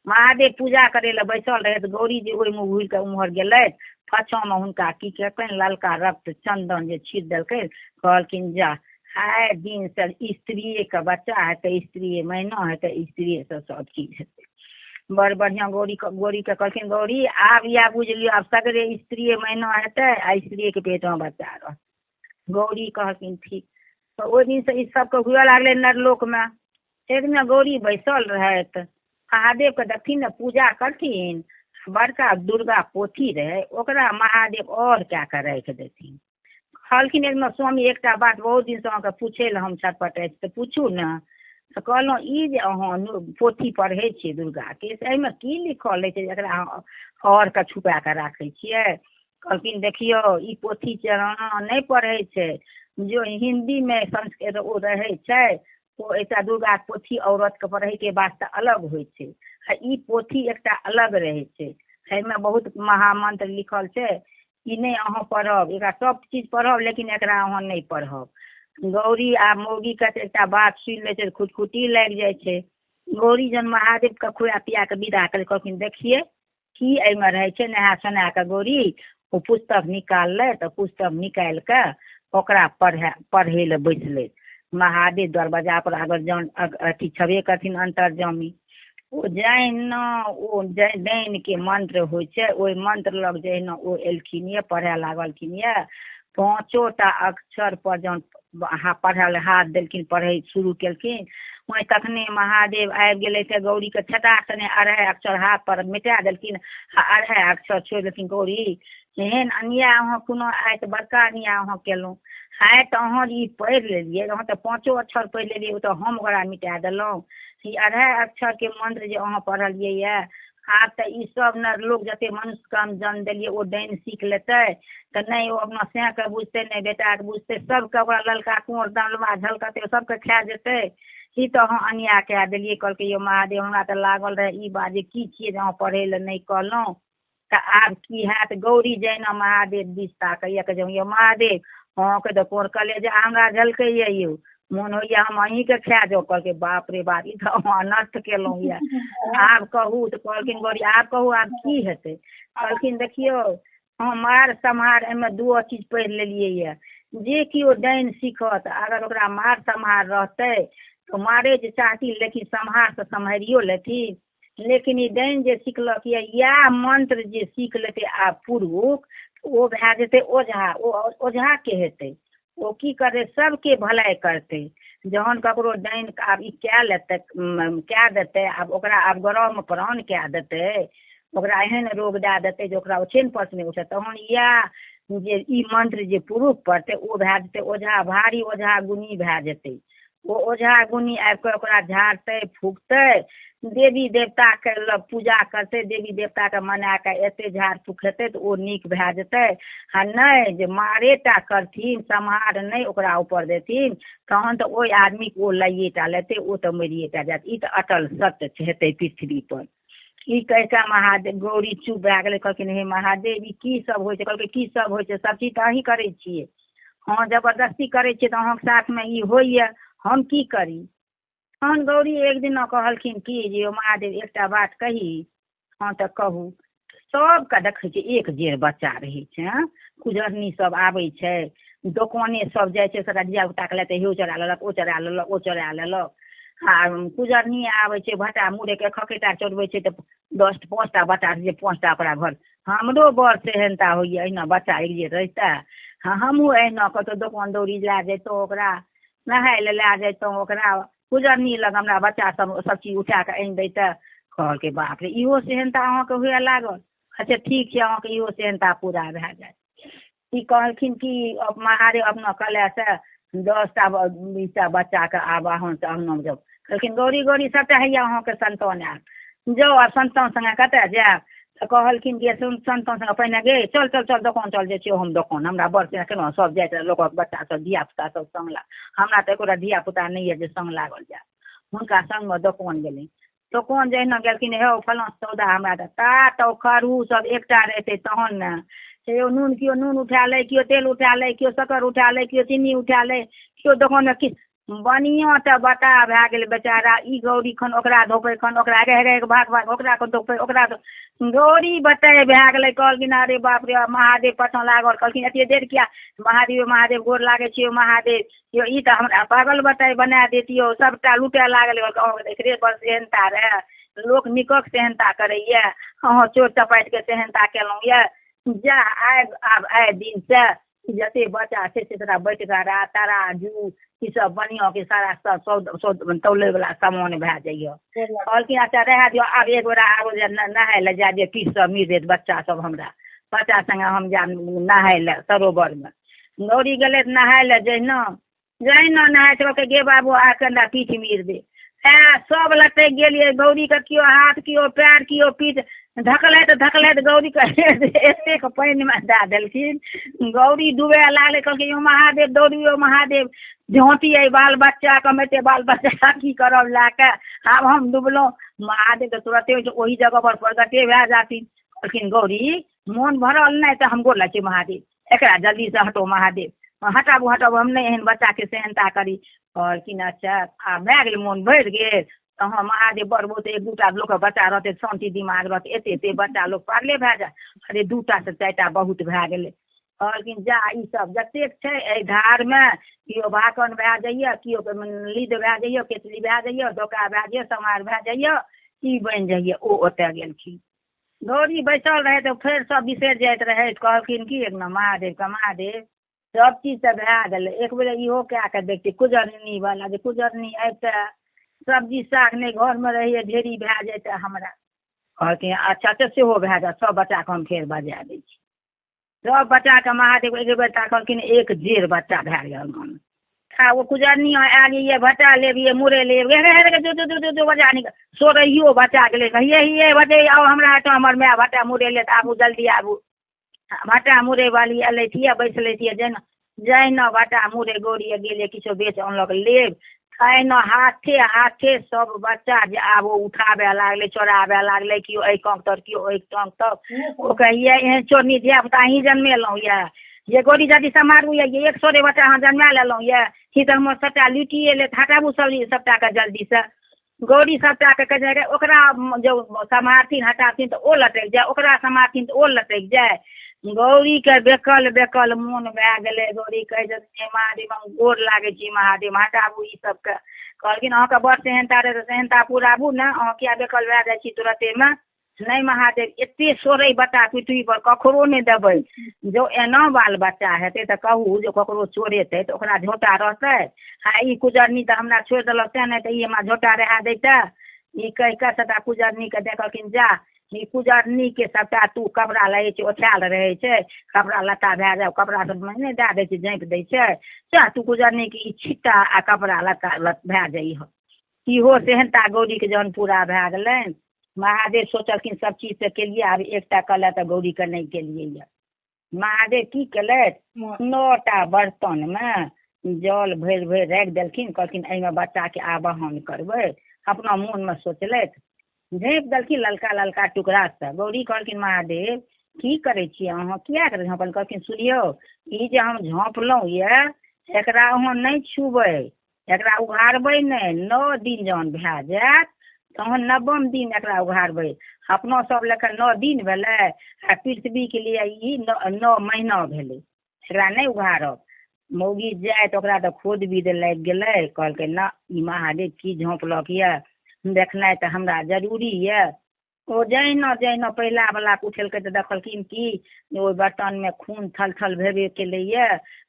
महादेव पूजा करै लए बैसल रहै तऽ गौरी जे ओहिमे घुरि कऽ उम्हर गेलथि, पाछाँमे हुनका की केलकनि, ललका रक्त चन्दन जे छीट देलकै। कहलखिन जा आइ दिनसँ स्त्रीएके बच्चा हेतै, स्त्रीए महीना हेतै, स्त्रीएसँ सब चीज हेतै। बड़ बढ़िआँ गौरीके कहलखिन गौरी आब इएह बुझि लियौ, आब सगरे स्त्रीए महीना हेतै आ स्त्रीएके पेटमे बच्चा रहतै। गौरी कहलखिन ठीक। तऽ ओहि दिनसँ ई सबके हुअ लागलै नरलोकमे। एक दिना गौरी बैसल रहथि, महादेवके देखथिन ने पूजा करथिन, बड़का दुर्गा पोथी रहै ओकरा महादेव आओर कए कऽ राखि देथिन। कहलखिन एक दिना स्वामी एकटा बात बहुत दिनसँ अहाँके पूछै लए हम छटपटाइ छी, तऽ पूछू ने। तऽ कहलहुँ ई जे अहाँ पोथी पढ़ै छियै दुर्गाके, से एहिमे की लिखल रहै छै एकरा अहाँ आओरके छुपा कऽ राखै छियै? कहलखिन देखियौ ई पोथी जनाना नहि पढ़ै छै, जो हिन्दीमे संस्कृत ओ रहै छै ओ एकटा दुर्गाके पोथी औरतके पढ़ैके वास्ते अलग होइ छै आ ई पोथी एकटा अलग रहै छै, एहिमे बहुत महामंत्र लिखल छै, ई नहि अहाँ पढ़ब, एकरा सब चीज पढ़ब लेकिन एकरा अहाँ नहि पढ़ब। गौरी आ मौगीके तऽ एकटा बात सुनि लै छै तऽ खुटखुटी लागि जाइ छै। गौरी जहन महादेवके खुआ पिया कऽ विदा करै कहलखिन देखियै की एहिमे रहै छै। नहा सोना कऽ गौरी ओ पुस्तक निकाललै तऽ पुस्तक निकालि कऽ ओकरा पढ़ै लए बैसलै। महादेव दरवाजा पर अगर जहन अथी छेबे करथिन अन्तर्जामी, ओ जहिना ओ डाइनके मंत्र होइ छै ओहि मंत्र लग जहिना ओ एलखिन ये पढ़य लागलखिन ये, 5 टा अक्षर पर जहन पढ़य लए हाथ देलखिन, पढ़ै शुरू केलखिन, वहीं तखने महादेव आबि गेलै तऽ गौरीके छटाक सने 2.5 अक्षर हाथ पर मिटा देलखिन आ 2.5 अक्षर छोड़ि देलखिन। गौरी एहन अन्याय अहाँ कोनो आइ तऽ बड़का अन्याय अहाँ केलहुँ, आइ तऽ अहाँ ई पढ़ि लेलियै, अहाँ तऽ 5 अक्षर पढ़ि लेलियै, ओ तऽ हम ओकरा मिटा देलहुँ। ई 2.5 अक्षरके मंत्र जे अहाँ पढ़लियै यऽ, आब तऽ ई सब ने लोक जते मनुष्यके हम जन्म देलियै ओ डाइन सीख लेतै तऽ नहि ओ अपना सएके बुझतै नहि बेटाके बुझतै, सबके ओकरा ललका कुँवर दलवा झलकतै, सबके खा जेतै। ई तऽ अहाँ अन्याय कए देलियै। कहलकै यौ महादेव हमरा तऽ लागल रहै ई बात जे की छियै जे अहाँ पढ़ै लए नहि कहलहुँ, तऽ आब की हैत? गौरी जहिना महादेव दिस ताकैया, कहै छै यौ महादेव अहाँके तऽ कोर कलेजा हमरा झलकैया यौ, मोन होइया हम अहीँके खा जाउ। कहलकै बाप रे बाप ई तऽ अहाँ अनर्थ केलहुँ यऽ, आब कहू। तऽ कहलखिन गौरी आब कहू आब की हेतै? कहलखिन देखियौ हम मार सम्हार एहिमे 2 चीज पढ़ि लेलियै यऽ, जे केओ डाइन सीखत अगर ओकरा मार सम्हार रहतै तऽ मारे जे चाहथिन लेकिन सम्हारसँ सम्हारियो लेथिन, लेकिन ई डाइन जे सिखलक यऽ इएह मंत्र जे सीख लेतै आब पुरुष ओ भए जेतै ओझा, ओ ओझाके हेतै, ओ की करतै सबके भलाइ करतै। जहन ककरो डाइन आब ई कए लेतै कए देतै, आब ओकरा आब ग्रहमे प्राण कए देतै, ओकरा एहन रोग दए देतै जे ओकरा ओछैन पर नहि उठत, तहन इएह जे ई मंत्र जे पुरुष पढ़तै ओ भए जेतै ओझा, भारी ओझा गुनी भए जेतै। ओ ओझा गुनी आबि कऽ ओकरा झाड़तै फूकतै, देवी देवताके लग पूजा करतै, देवी देवताके मना कऽ एतै झाड़ फूक हेतै तऽ ओ नीक भए जेतै। आ नहि जे मारे टा करथिन सम्हार नहि ओकरा ऊपर देथिन तहन तऽ ओहि आदमीके ओ लैए टा लेतै, ओ तऽ मरिए टा जायत। ई तऽ अटल सत्य हेतै पृथ्वी पर। ई कहि कऽ महादेव गौरी चुप भए गेलै। कहलखिन हे महादेव ई की सब होइ छै? कहलकै की सब होइ छै, सब चीज तऽ अहीं करै छियै, अहाँ जबरदस्ती करै छियै तऽ अहाँके साथमे ई होइए, हम की करी? तहन गौरी एक दिना कहलखिन कि जे यौ महादेव एकटा बात कही? हँ तऽ कहू। सबके देखै छियै एक जेर बच्चा रहै छै, कुजरनी सब आबै छै, दोकाने सब जाइ छै, सबटा धियापुताके लए तऽ हे चोरा लेलक, ओ चोरा लेलक, ओ चोरा लेलक। आ कुजरनी आबै छै भट्टा मुरैके खकेटा चोरबै छै तऽ 10-5 टा बच्चा छै, 5 टा ओकरा घर। हमरो बड़ सेहनता होइए एहिना बच्चा एक जे रहितै, हँ, हमहूँ एहिना कतहु दोकान दौरी लए जैतहुँ, ओकरा नहाय लए लए जैतहुँ, ओकरा गुजरनी लग हमरा बच्चा सब सब चीज उठा कऽ आनि दैतै। कहलकै बाप रे, इहो सेहनता अहाँके हुए लागल? अच्छा ठीक छै, अहाँके इहो सेहनता पूरा भए जायत। ई कहलखिन कि महादेव अपना कलासँ 10टा 20टा बच्चाके आवाहन अङ्गनामे जाउ। कहलखिन गौरी गौरी सबटा हैया अहाँके संतान आयत, जाउ आब संतान सङ्गे कतऽ जायब? तऽ कहलखिन कि संतान सङ्गे पहिने गे चल चल चल दोकान चल जाइ छियौ हम दोकान, हमरा बड़ केना सब जाइत रहै लोकक बच्चा सब धिया पुता सब सङ्ग लाग, हमरा तऽ एकोटा धिया पुता नहि यऽ जे सङ्ग लागल जायब। हुनका सङ्गमे दोकान गेलै, दोकान जहिना गेलखिन हे फलाँ सौदा हमरा दे, ता तऽ खरहु सब एकटा रहितै तहन ने। हे नून, केओ नून उठा लै, केओ तेल उठा लै, केओ शक्कर उठा लै, केओ चीनी उठा लै, केओ दोकानमे किछु बनिआँ तऽ बताह भए गेलै बेचारा। ई गौरी खन ओकरा धोपै, खन ओकरा रे रे भाग भाग ओकरा धोपै, ओकरा गौरी बताह भए गेलै। कहलखिन अरे बाप रे, महादेव पाछाँ लागल। कहलखिन एते देर किया? महादेव महादेव गोर लागै छियौ महादेव, यौ ई तऽ हमरा पागल बताह बना देतियौ, सबटा लुटए लागल। अहाँके एकरे बड़ सेहनता रहए, लोक नीकक सेहनता करैया, अहाँ चोर चपाटिके सेहनता केलहुँ यऽ। जा आइ आब आइ दिनसँ जते बच्चा छै से तोरा बटगरा तराजू ई सब बनिआँके सारा सब तौले वला सामान भए जाइए। कहलखिन अच्छा रहए दियौ, आब एक गोरा आरो जे नहाय लए जाय दियौ, पीठ सब मीर देत बच्चा सब, हमरा बच्चा सङ्गे हम जायब नहाय लए सरोवरमे। गौरी गेलै नहाय लए, जहिना जहिना नहाय छै कहलकै गे बाबू आ कनिटा पीठ मीर दे। सब लटकि गेलियै गौरीके, केओ हाथ केओ पैर केओ पीठ, धकलैत धकलैत गौरीके एतेक पानिमे दए देलखिन। गौरी डूबय लागलै। कहलकै यौ महादेव दौड़ियौ महादेव, झाँपियै बाल बच्चाके, हम एते बाल बच्चा की करब लए कऽ, आब हम डूबलहुँ। महादेव तऽ तुरते ओहि जगह पर प्रगटे भए जाथिन। कहलखिन गौरी मोन भरल नहि तऽ हम गोर लागै छी महादेव, एकरा जल्दीसँ हटो महादेव, हटाबू हटाबू, हम नहि एहन बच्चाके सेहनता करी। कहलखिन अच्छा आब भए गेलै, मोन भरि गेल। तऽ महादेव बड़ बहुत एक दूटा लोकके बच्चा रहतै शान्ति दिमाग रहतै, एते एते बच्चा लोक पागले भए जाय, अरे 2टा से 4टा बहुत भए गेलै। कहलखिन जा ई सब जतेक छै एहि धारमे केओ भाकन भए जाइए, केओ लीद भए जाइए, केतली भए जाइए, डोका भए जाइए, समार भए जाइए, ई बनि जाइए। ओ ओतऽ गेलखिन। गौरी बैसल रहै तऽ फेर सब बिसरि जाइत रहै। कहलखिन कि एक महादेवके महादेव सब चीज तऽ भए गेलै, एक बेर इहो कए कऽ देखतै कुजरनी वाला, जे कुजरनी अबितै सब्जी साग नहि घरमे रहैए ढेरी भए जैतै हमरा। कहलखिन अच्छा तऽ सेहो भए जायत, सब बच्चाके हम फेर बजा दै छी। सब बच्चाके महादेव एक बेर ताकलखिन, एक जेर बच्चा भए गेल मन। आ ओ कुजरनी आयल ये बच्चा लेब ये मुरइ लेब, हे हे जो जो जो जो बजा निकल, सोरैयो बच्चा गेलै, हे हे बजे आउ हमरा एहिठाम, हमर माय भट्टा मुरइ लेत, आबू जल्दी आबू। भट्टा मुरइ वाली एलथि ये बैसलथि ये, जहिना जहिना भट्टा मुरइ गौरी गेलै किछो बेच अनलक लेब, तहिना हाथे हाथे सब बच्चा जे आब ओ उठाबय लागलै, चोराबय लागलै, केओ एहि काँख तर केओ ओहि टाँग तर। ओ कहैए एहन चोरनी धियापुता अहीँ जन्मेलहुँ यऽ, ये गौरी जल्दी सम्हारू यऽ, एक सए बच्चा अहाँ जन्मा लेलहुँ यऽ, ई तऽ हमर सबटा लुटिए लेत, हटाबू सब सबटाके जल्दीसँ। गौरी सबटाके कहै छै ओकरा जब सम्हारथिन हटाथिन तऽ ओ लटकि जाय, ओकरा सम्हारथिन तऽ ओ लटकि जाय। गौरीके बेकल बेकल मोन भए गेलै। गौरी कहै छथिन महादेव हम गोर लागै छी महादेव, हटाबू ई सबके। कहलखिन अहाँके बड़ सेहनता रहै तऽ सेहनता पुराबू ने, अहाँ किया बेकल भए जाइ छी तुरतेमे? नहि महादेव एते सोरै बच्चा पृथ्वी पर ककरो नहि देबै, जो एना बाल बच्चा हेतै तऽ कहू जे ककरो चोरेतै तऽ ओकरा झोटा रहतै? आ ई कुजरनी तऽ हमरा छोड़ि देलक तेँ, नहि तऽ ई हमरा झोटा रहए दैतै। ई कहि कऽ सबटा कुजरनीके देखलखिन, जा ई कुजरनीके सबटा तू कपड़ा रहै छै ओछायल रहै छै, कपड़ा लत्ता भए जाय कपड़ा सब नहि दए दै छै, झाँपि दै छै, जा तू कुजरनीके ई छिट्टा आ कपड़ा लत्ता भए जइहऽ। इहो सेहनता गौरीके जहन पूरा भए गेलनि, महादेव सोचलखिन सब चीज तऽ केलियै, आब एकटा कला तऽ गौरीके नहि केलियै यऽ। महादेव की केलथि, 9टा बर्तनमे जल भरि भरि राखि देलखिन। कहलखिन एहिमे बच्चाके आवाहन करबै, अपना मोनमे सोचलथि, झाँपि देलखिन ललका ललका टुकड़ासँ। गौरी कहलखिन महादेव की करै छियै अहाँ, किया करै झाँपल? कहलखिन सुनियौ, ई जे हम झाँपलहुँ यऽ एकरा अहाँ नहि छुबै, एकरा उघारबै नहि, 9 दिन जहन भए जायत तहन 9म दिन एकरा उघारबै। अपना सब लए कऽ 9 दिन भेलै आ पृथ्वीके लिए ई 9 महीना भेलै, एकरा नहि उघारब। मौगी जाय तऽ ओकरा तऽ खोद बीद लागि गेलै। कहलकै ना ई महादेव की झाँपलक यऽ, देखनाइ तऽ हमरा जरूरी यऽ। ओ जहिना जहिना पहिला वला के उठेलकै तऽ देखलखिन कि जे ओहि बर्तनमे खून थल थल भेबे केलैया।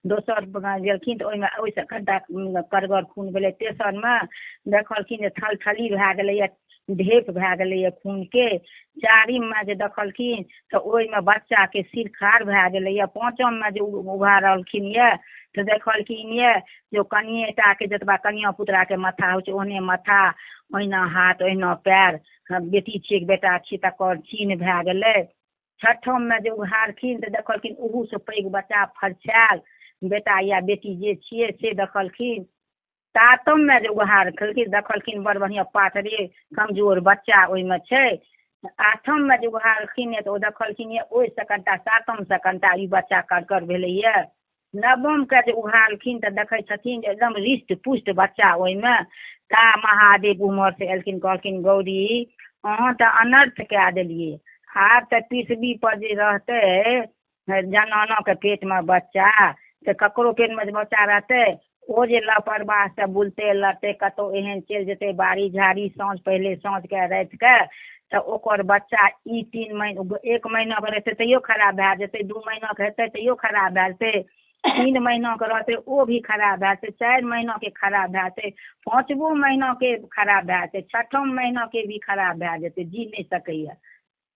दोसर गेलखिन तऽ ओहिमे ओहिसँ कनिटा कड़गर खून भेलै। तेसरमे देखलखिन जे थलथली भए गेलैया, ढेप भए गेलैया खूनके। चारिममे जे देखलखिन तऽ ओहिमे बच्चाके सिर खार भए गेलैया। पाँचममे जे उघारलखिन यऽ तऽ देखलखिन यऽ जे कनिये टाके जतबा कनिया पुतराके माथा होइ छै ओहने माथा, ओहिना हाथ, ओहिना पैर, बेटी छियै कि बेटा छियै तकर चिन्ह भए गेलै। छठममे जे उघारखिन तऽ देखलखिन ओहूसँ पैघ बच्चा फरछायल बेटा या बेटी जे छियै से देखलखिन। सातममे जे उघारलखिन देखलखिन बड़ बढ़िआँ पातरे कमजोर बच्चा ओहिमे छै। आठममे जे उघारलखिन तऽ ओ देखलखिन यऽ ओहिसँ कनिटा सातमसँ कनिटा ई बच्चा कड़कड़ भेलैया। नवमके जे उघारलखिन तऽ देखै छथिन जे एकदम हृष्ट पुष्ट बच्चा ओहिमे। ता महादेव उम्हरसँ एलखिन, कहलखिन गौरी अहाँ तऽ अनर्थ कए देलियै, आब तऽ पृथ्वी पर जे रहतै जनानाके पेटमे बच्चा, तऽ ककरो पेटमे जे बच्चा रहतै ओ जे लापरवाहसँ बुलतै लड़तै कतहु एहन चलि जेतै बाड़ी झाड़ी साँझ पहिले साँझके रातिके, तऽ ओकर बच्चा ई 3 महीना 1 महीनाके रहतै तैयो खराब भए जेतै, 2 महीनाके हेतै तैयो खराब भए जेतै, 3 महीनाके रहतै ओ भी खराब भए जेतै, 4 महीनाके खराब भए जेतै, 5वो महीनाके खराब भए जेतै, 6ठम महीनाके भी खराब भए जेतै, जी नहि सकैया।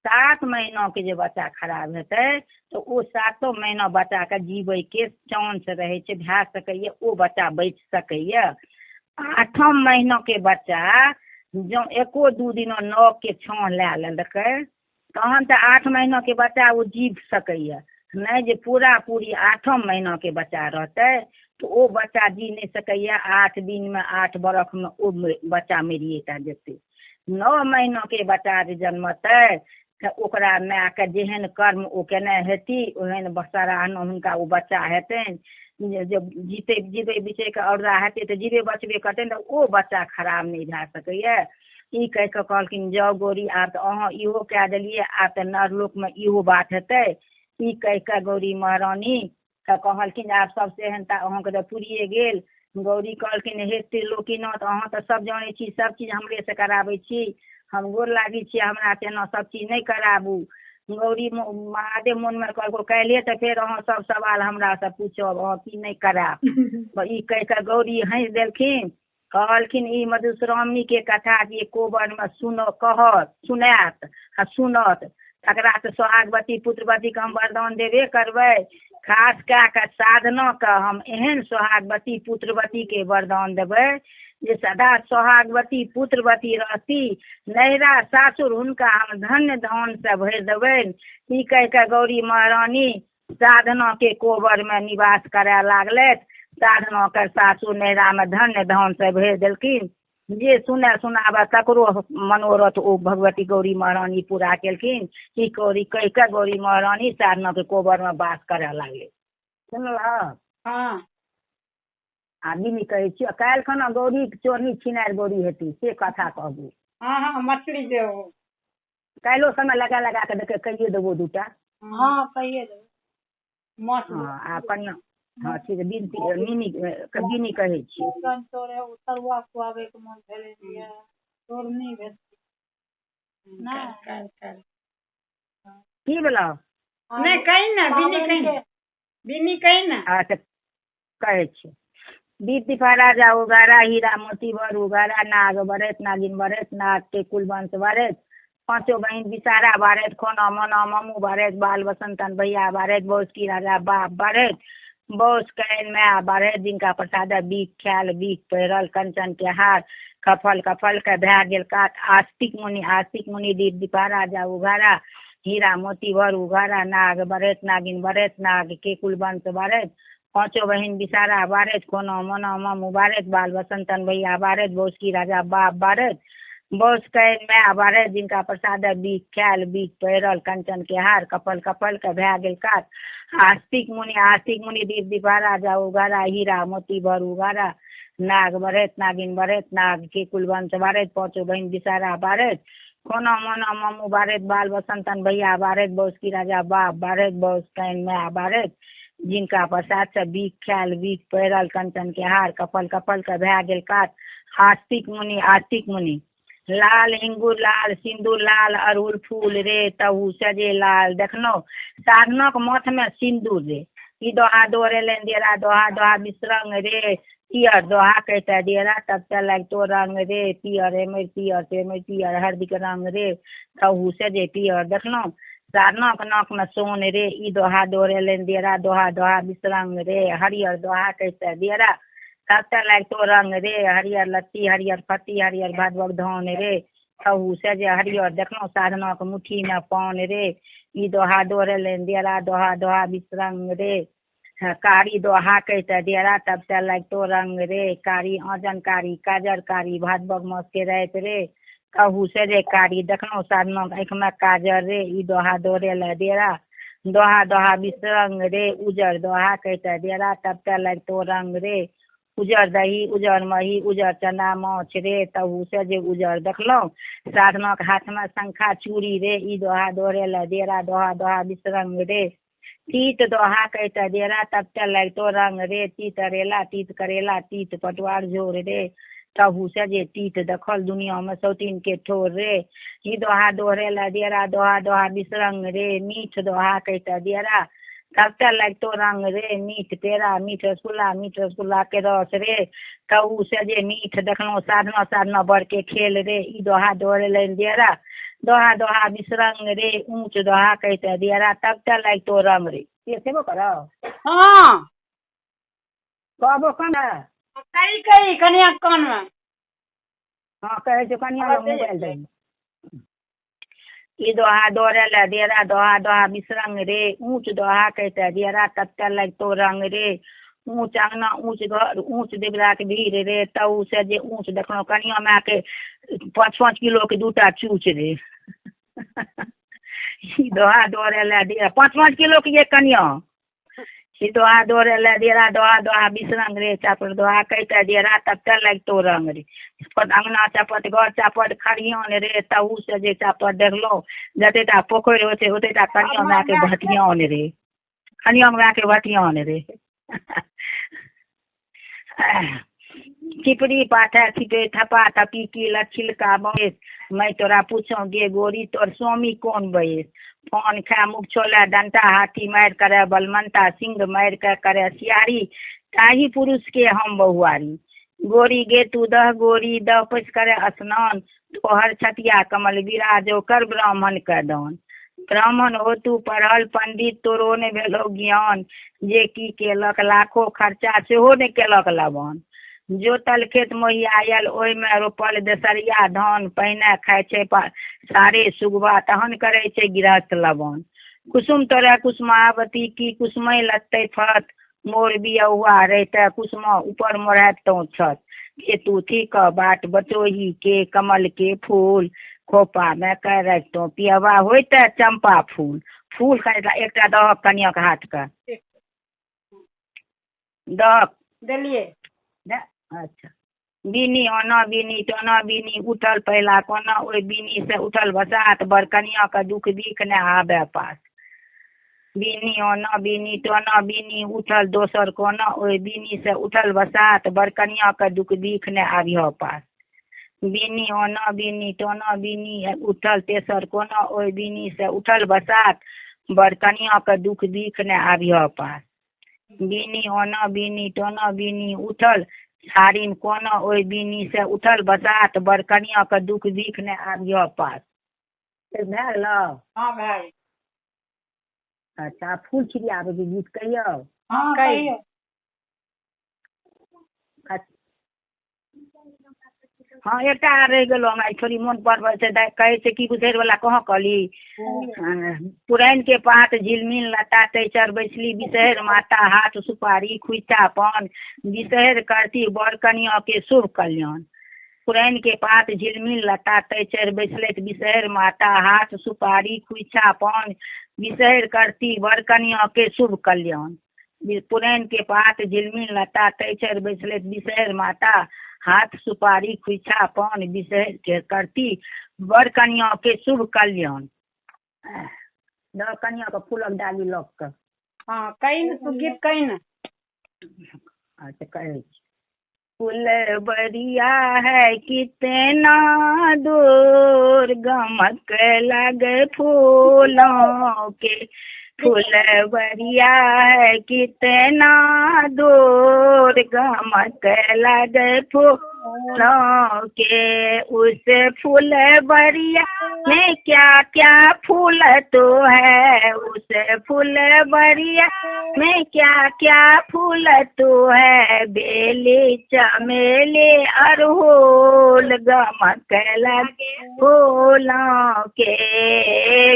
7 महीनाके जे बच्चा खराब हेतै तऽ ओ 7 महीना बच्चाके जीवैके चांस रहै छै, भए सकैया ओ बच्चा बचि सकैया। 8म महीनाके बच्चा जँ 1-2 दिना नओके छाँह लए लेलकै तहन तऽ 8 महीनाके बच्चा ओ जीव सकैया। नहि जे पूरा पूरी 8म महीनाके बच्चा रहतै तऽ ओ बच्चा जी नहि सकैया, 8 दिनमे 8 बरखमे ओ बच्चा मरिए टा जेतै। 9 महीनाके बच्चा जे जन्मतै तऽ ओकरा मायके जेहन कर्म ओ केने हेती ओहन सराहना हुनका ओ बच्चा हेतनि। जे जीते जीबै बिचैके औरदा हेतै तऽ जीबे बचबे करतनि, तऽ ओ बच्चा खराब नहि भए सकैया। ई कहि कऽ कहलखिन जाउ गौरी आब तऽ अहाँ इहो कए देलियै, आब तऽ नरलोकमे इहो बात हेतै। ई कहि कऽ गौरी महारानी तऽ कहलखिन आब सबसे एहन अहाँके तऽ पुरिये गेल। गौरी कहलखिन हे त्रिलोकीनाथ अहाँ तऽ सब जानै छी, सब चीज हमरेसँ कराबै छी, हम गोर लागै छी, हमरा से एना सब चीज नहि कराबू। गौरी महादेव मोनमे कहलको काल्हिए तऽ फेर अहाँ सब सवाल हमरासँ पूछब, अहाँ की नहि करायब। ई कहि कऽ गौरी हँसि देलखिन, कहलखिन ई मधुश्रावणीके कथा जे कोबरमे सुन कहत सुनायत आ सुनत तकरा तऽ सोहागवती पुत्रवतीके हम वरदान देबे करबै, खास कए कऽ साधनाके हम एहन सोहागवती पुत्रवतीके वरदान देबै जे सदा सोहागवती पुत्रवती रहती, नैहरा सासुर हुनका हम धन्य धानसँ भरि देबनि। ई कहि कऽ गौरी महारानी साधनाके कोबरमे निवास करय लागलथि। साधनाके सासुर नैहरामे धन्य धानसँ भरि देलखिन। जे सुने सुनाबे तकरो मनोरथ ओ भगवती गौरी महारानी पूरा केलखिन। ई गौरी कहि कऽ गौरी महारानी साधनाके कोबरमे वास करय लागलै। सुनलहक? हँ। आ बिनी कहै छियौ काल्हि खना गौरी चोरनी छिनारि गौरी हेती से कथा कहबू। हँ हँ मछली जे ओ काल्हिो समय लगा लगा कऽ देखे कहिए देबो 2टा। हँ कहिए देबो। माछ हँ आ कनिया हँ ठीक बिनती मिनी बिनी कहै छियै। तरुआ खुआबैके मोन भेलै चोरनी भेल। की भेलौ? नहि कही ने बिनी कही, बिनी कही ने। अच्छा कहै छियै। दीप राजा उगारा हीरा मोती भर उगारा नाग बढ़ैत नागिन बढ़ैत नाग के कुल वंश बढ़ैत 5 बहिन विसारा बढ़ैत खोना मोना मामू बढ़ैत बाल बसंतन भैया बढ़ैत बौसकी राजा बाप बढ़ैत बौस can my बढ़ैत जिनका प्रसाद बीख खायल बीख पहिरल कंचन के हार कफल कफल के भए गेल कात। आस्तिक मुनि दीप दीपा राजा उघारा हीरा मोती भर उघारा नाग बढ़ैत नागिन बढ़ैत नाग के कुल वंश बढ़ैत 5 बहिन विसारा बारैत कोना मोना मामू बारैत बाल बसंतन भैया बारैत बौसकी राजा बाप बारैत बौस can my बारैत जिनका प्रसाद बीख खायल बीख पहिरल कंचन के हार कफल कफल के भए गेल कात। आस्तिक मुनि दीप दीपा राजा उघारा हीरा मोती भर उघारा नाग बढ़ैत नागिन बढ़ैत नाग के कुल वंश बढ़ैत 5 बहिन विसारा बारैत कोना मोना मामू बारैत बाल बसंतन भैया बारैत बौसकी राजा बाप बारैत बौस can my बारैत जिनका प्रसाद से बीख खायल बीख पहिरल कंचन के हार कफल कफल के भए गेल कात। आस्तिक मुनि लाल हिंगुर लाल सिन्दूर लाल अड़हुल फूल रे तहु सजे लाल। देखलहुँ साधनक माथमे सिन्दूर रे। ई दोहा दोहरेलनि डेरा दोहा दोहा बिसरंग रे। पियर दोहा कहिते डेरा तब ते लागितो रंग रे। पियर एमर पियर तेमर पियर हरदिक रंग रे तहु से जे पियर। देखलहुँ साधनक नाकमे सोन रे। ई दोहा दोहरेलनि डेरा दोहा दोहा बिसरंग रे। हरियर दोहा कहिते डेरा तब ते लागितो रंग रे। हरियर लत्ती हरियर पत्ती हरियर भादवक धान रे तहु से जे हरियर। देखलहुँ साधनाक मुट्ठीमे पान रे। ई दोहा दोहरेलनि डेरा दोहा दोहा बिसरंग रे। कारी दोहा कहिते डेरा तब ते लागितो रंग रे। कारी आँजन कारी काजर कारी भादवक मास के राति रे कहू से जे कारी। देखलहुँ साधनाक आँखिमे काजर रे। ई दोहा दोहरेले डेरा दोहा दोहा बिसरंग रे। उजर दोहा कहिते डेरा तब ते लागितो रंग रे। उजर दही उजर मही उजर चना माछ रे तहु से जे उजर। देखलहुँ साधनाक हाथमे शंखा चूड़ी रे। ई दोहा दोहरेले डेरा दोहा दोहा बिसरंग रे। तीत दोहा कहिते डेरा तब ते लागितो रंग रे। तीत अरेला तीत करेला तीत पटुआर झोर रे तहु से जे तीत। देखल दुनियामे सौतीन के ठोर रे। ई दोहा दोहरेला डेरा दोहा दोहा बिसरंग रे। मीठ दोहा कहिते डेरा तब ते लागितो रंग रे। मीठ पेड़ा मीठ रसगुल्ला मीठ रसगुल्ला के रस रे तहु से जे मीठ। देखलहुँ साधना साधना बड़ के खेल रे। ई दोहा दोहरेलनि डेरा दोहा दोहा बिसरंग रे। ऊँच दोहा कहिते डेरा तब ते लागितो रंग रे। से सेबो करब? हँ। कहबो कोना? कही कही कनिया कानमे। हँ कहै छै कनिया लग मोबाइल दही। ई दोहा दोहरेले डेरा दोहा दोहा बिसरंग रे। ऊँच दोहा कहिते डेरा तब ते लागितो रंग रे। ऊँच अंगना ऊँच घर ऊँच देवराक भीड़ रे तहु से जे ऊँच। देखलहुँ कनिया मायके 5-5 किलो के 2टा चूच रे। ई दोहा दोहरेले डेरा 5-5 किलो के ये कनिया। ई दोहा दोहरेले डेरा दोहा दोहा बिसरंग रे। चापट दोहा कहिते डेरा तब ते लागितो रंग रे। चपट अंगना चपट घर चपट खरियान रे तहु से जे चापट। देखलहुँ जतेटा पोखरि होइ छै ओतेटा कनिया मायके भटियान रे। कनिया मायके भटियान रे। चिपरी पाठे छिपे थपा थपी की लछिलका बहेस। मैं तोरा पूछौ गे गोरी तोर स्वामी कोन बहेस। पान खा मुख छोले डंटा हाथी मारि करे बलमंता सिंह मारि के करे सियारी ताही पुरुष के हम बहुआरी। गोरी गे तू दह गोरी दह पैस करे स्नान तोहर छतिया कमल विराजो कर ब्राह्मण के दान। ब्राह्मण हो तू पढ़ल पंडित तोरो नहि भेलौ ज्ञान जे की केलक लाखो खर्चा सेहो नहि केलक लबान। जोतल खेत मोहियायल ओहिमे रोपल देसरिया धान पहिने खाइ छै सारे सुगबा तहन करै छै गृहस्थ लबान। कुसुम तोरे कुसुमावती की कुसुमय लत्तै फत मोर बियहुआ रहिते कुसुमा ऊपर मोड़ायत तों छत। के तू थीक बाट बटोही के कमल के फूल खोपा मे के रखतौ पियवा होइते चंपा फूल। फूल एकटा दहक कनियाक हाथ के दहक देलिए। अच्छा। बिनी ओना बिनी टोना बिनी उठल पहिला कोना ओहि बिनी से उठल बसात बर कनिया के दुख बिख ने आबे पास। बिनी ओना बिनी टोना बिनी उठल दोसर कोना ओहि बिनी से उठल बसात बर कनिया के दुख बिख ने आबिह पास। बिनी ओना बिनी टोना बिनी उठल तेसर कोना ओहि बिनी से उठल बसात बर कनिया के दुख बिख ने आबिह पास। बिनी ओना बिनी टोना बिनी उठल चारिम कोना ओहि बिनी से उठल बसात बर कनिया के दुख बिख ने आबिह पास। भए गेलौ? हँ भए गेल। अच्छा फूल छिड़ियाबै के गीत कहियौ? हँ कहियौ। हँ एकटा आर रहि गेलो हमरा थोड़ी मोन पड़बै छै। दाइ कहै छै की बुझै वाला कहाँ कहली। पुरैन के पात झिलमिल लता तैचर बैसली बिसहर माता हाथ सुपारी खुइचा पान बिसहर करती बर कनिया के शुभ कल्याण। पुरैन के पात झिलमिल लता तैचर बैसलथि बिसहर माता हाथ सुपारी खुइचा पान बिसहर करती बर कनिया के शुभ कल्याण। पुरैन के पात झिलमिल लता तैचर बैसलथि बिसहर माता हाथ सुपारी खुइछा पान बिसहर के करती बर कनिया के शुभ कल्याण। दऽ कनिया के फूलक डाली लऽ कऽ। हँ कही ने तू गीत कही ने। अच्छा कहै छी। फुलबरिया है कितना दूर, गमक लगे फूलों के। फुलबरिया है कितना दूर, गमक लगे फूलों के। उस फुलबरिया में क्या क्या फूल तो है, उस फुलबरिया में क्या क्या फूल तो है। बेली चमेली अरहुल, गमक लगे फूलों के।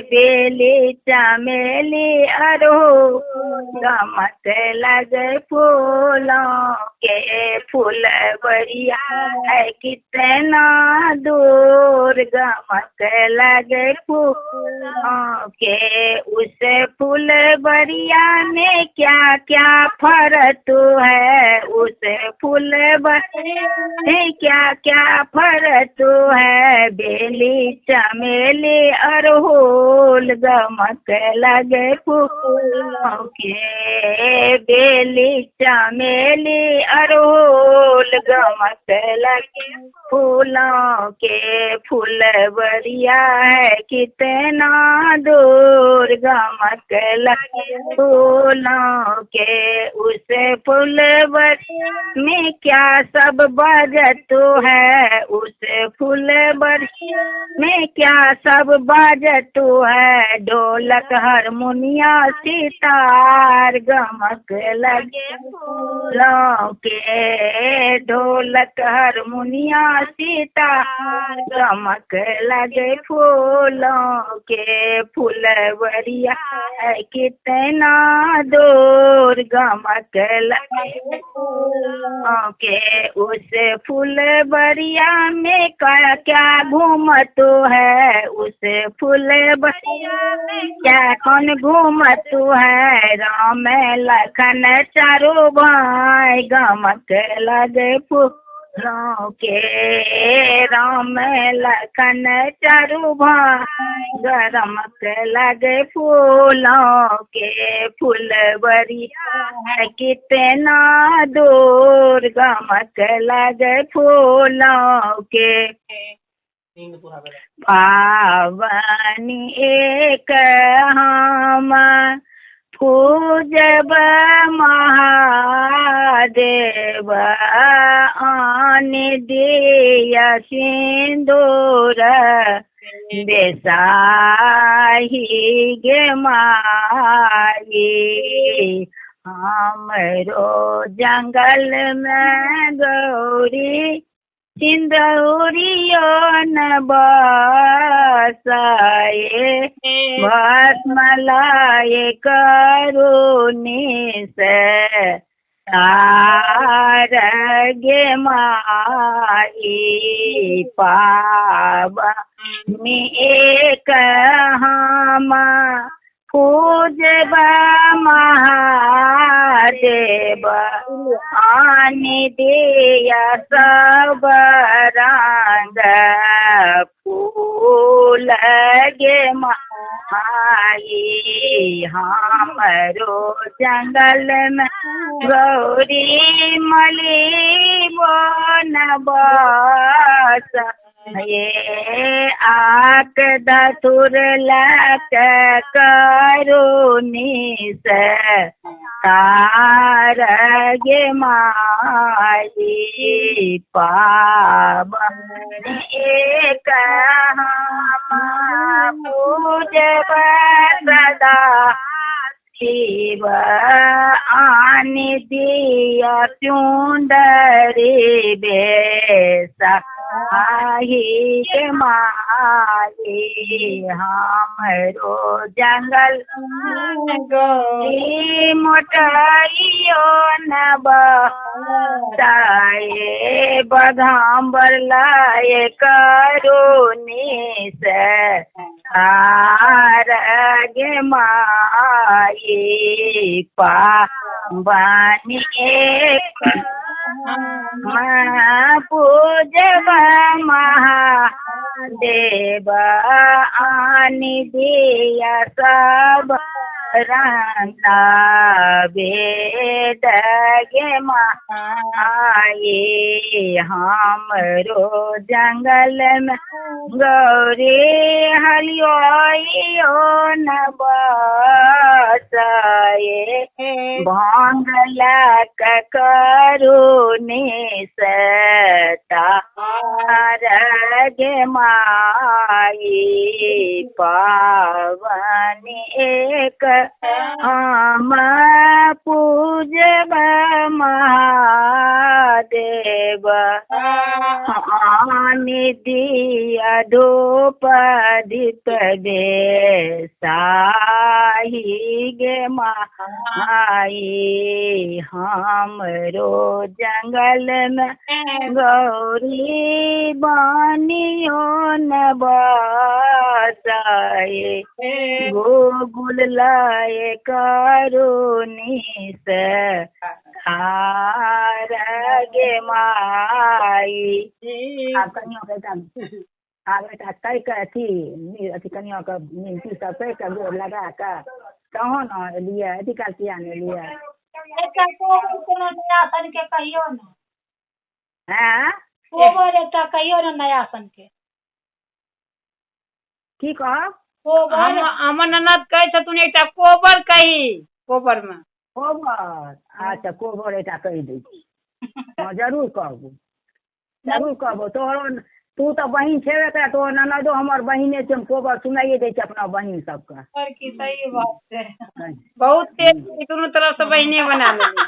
बेली चमेली अरहुल, गमक लगे फूलों के। फुलबरिया है कितना दूर, गमक लगे फूलों के। उस फुलबरिया में क्या क्या फर तो है, उस फुलबरिया में क्या क्या फर तो है। बेली चमेली अरहुल, गमक लगे फूलों के। बेली चमेली अरहुल, गमक लगे फूलों के। फुलबरिया है कितना दूर, गमक लगे फूलों के। उस फुलबरिया में क्या सब बजतो है, उस फुलबरिया में क्या सब बजतो है। ढोलक हारमोनिया सितार, गमक लगे फूलों के। ढोलक हारमोनिया सितार, गमक लगे फूलों के। फुलबरिया है कितना दूर, गमक लगे फूलों के। उस फुलबरिया में क्या क्या घूमतो है, उस फुलबरिया में क्या कौन घूमतो है। राम लखन चारों भाई, गमक लगे फूलों के। राम लखन चारों भाई, गमक लगे फूलों के। फुलबरिया है कितना दूर, गमक लगे फूलों के। पावनी एक हम पूजब महादेव, आन दिया सिंदूर बेसाही गे माई। हमरो जंगल में गौरी सिंदूरियो न बसाए, भस्म लाए करुणी से तार गे माई। पावनी एक हम पूजब महादेव, आन दिया सब रंग फूल गे माई। हमरो जंगल में गौरी मली बन बस ये, आक धतुर लक करुणी से तार गे माई। पावन एक हम पूजब सदा शिव, आन दिया चुंदरी बेसा के माई। हमरो जंगल मोटाइयो न बसाए, बघाम्बर लाए करुणी से तार गे माई। पावनी एक पूजब महादेव, आन दिया सब रंगा वेद गे माई, हमरो जंगल में गौरी हलियो न बसाए, भांग लक करुणी सतार गे माई, पावन एक हम पूजब महादेव, दिया धूप दीप बेसाही गे माई, हमरो जंगल में गौरी बानियो न बसाए, गोगुल लाए करुणी से हार गे माई। आब कनियाँके एकटा आब एकटा कहि कऽ अथी अथी कनियाँके मिनती सब कहि कऽ गोर लगा कऽ तहन अहाँ एलियै, अथी काल किया नहि एलियै? एकटा कोबर कोनो नया सन के कहियौ ने। आँय? कोबर एकटा कहियौ ने नया सन के। की कहब? कोबर। हमर ननद कहै छथुन एकटा कोबर कही, कोबर मे। कोबर, अच्छा कोबर एकटा कहि दै छी। हँ जरूर कहबो, जरूर कहबो। तोहरो तू तऽ बहिन छेबे करे, तोहर ननदो हमर बहिने छै, हम कोबर सुनाइए दै छी अपना बहिन सबके। आओर की सही बात छै। बहुत तेज छी, दुनू तरफ से बहिने बना लेली।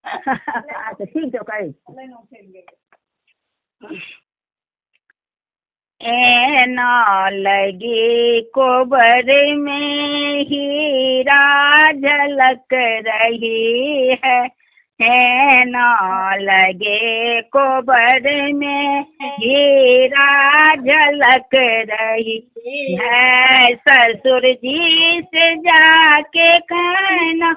अच्छा ठीक छै, कहै छी। एना लगी कोबर में हीरा झलक रही है, एना लगे कोबर में हीरा झलक रही है, ससुर जी से जाके कहना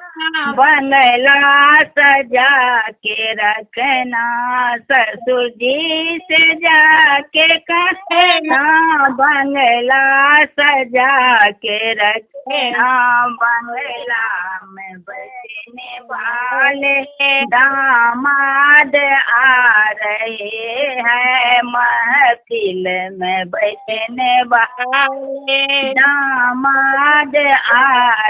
बंगला सजा के रखना, ससुर जी से जाके कहना बंगला सजा के रखना, बंगला में बैठने वाले दामाद आ रहे हैं, महफिल में बैठने वाले दामाद आ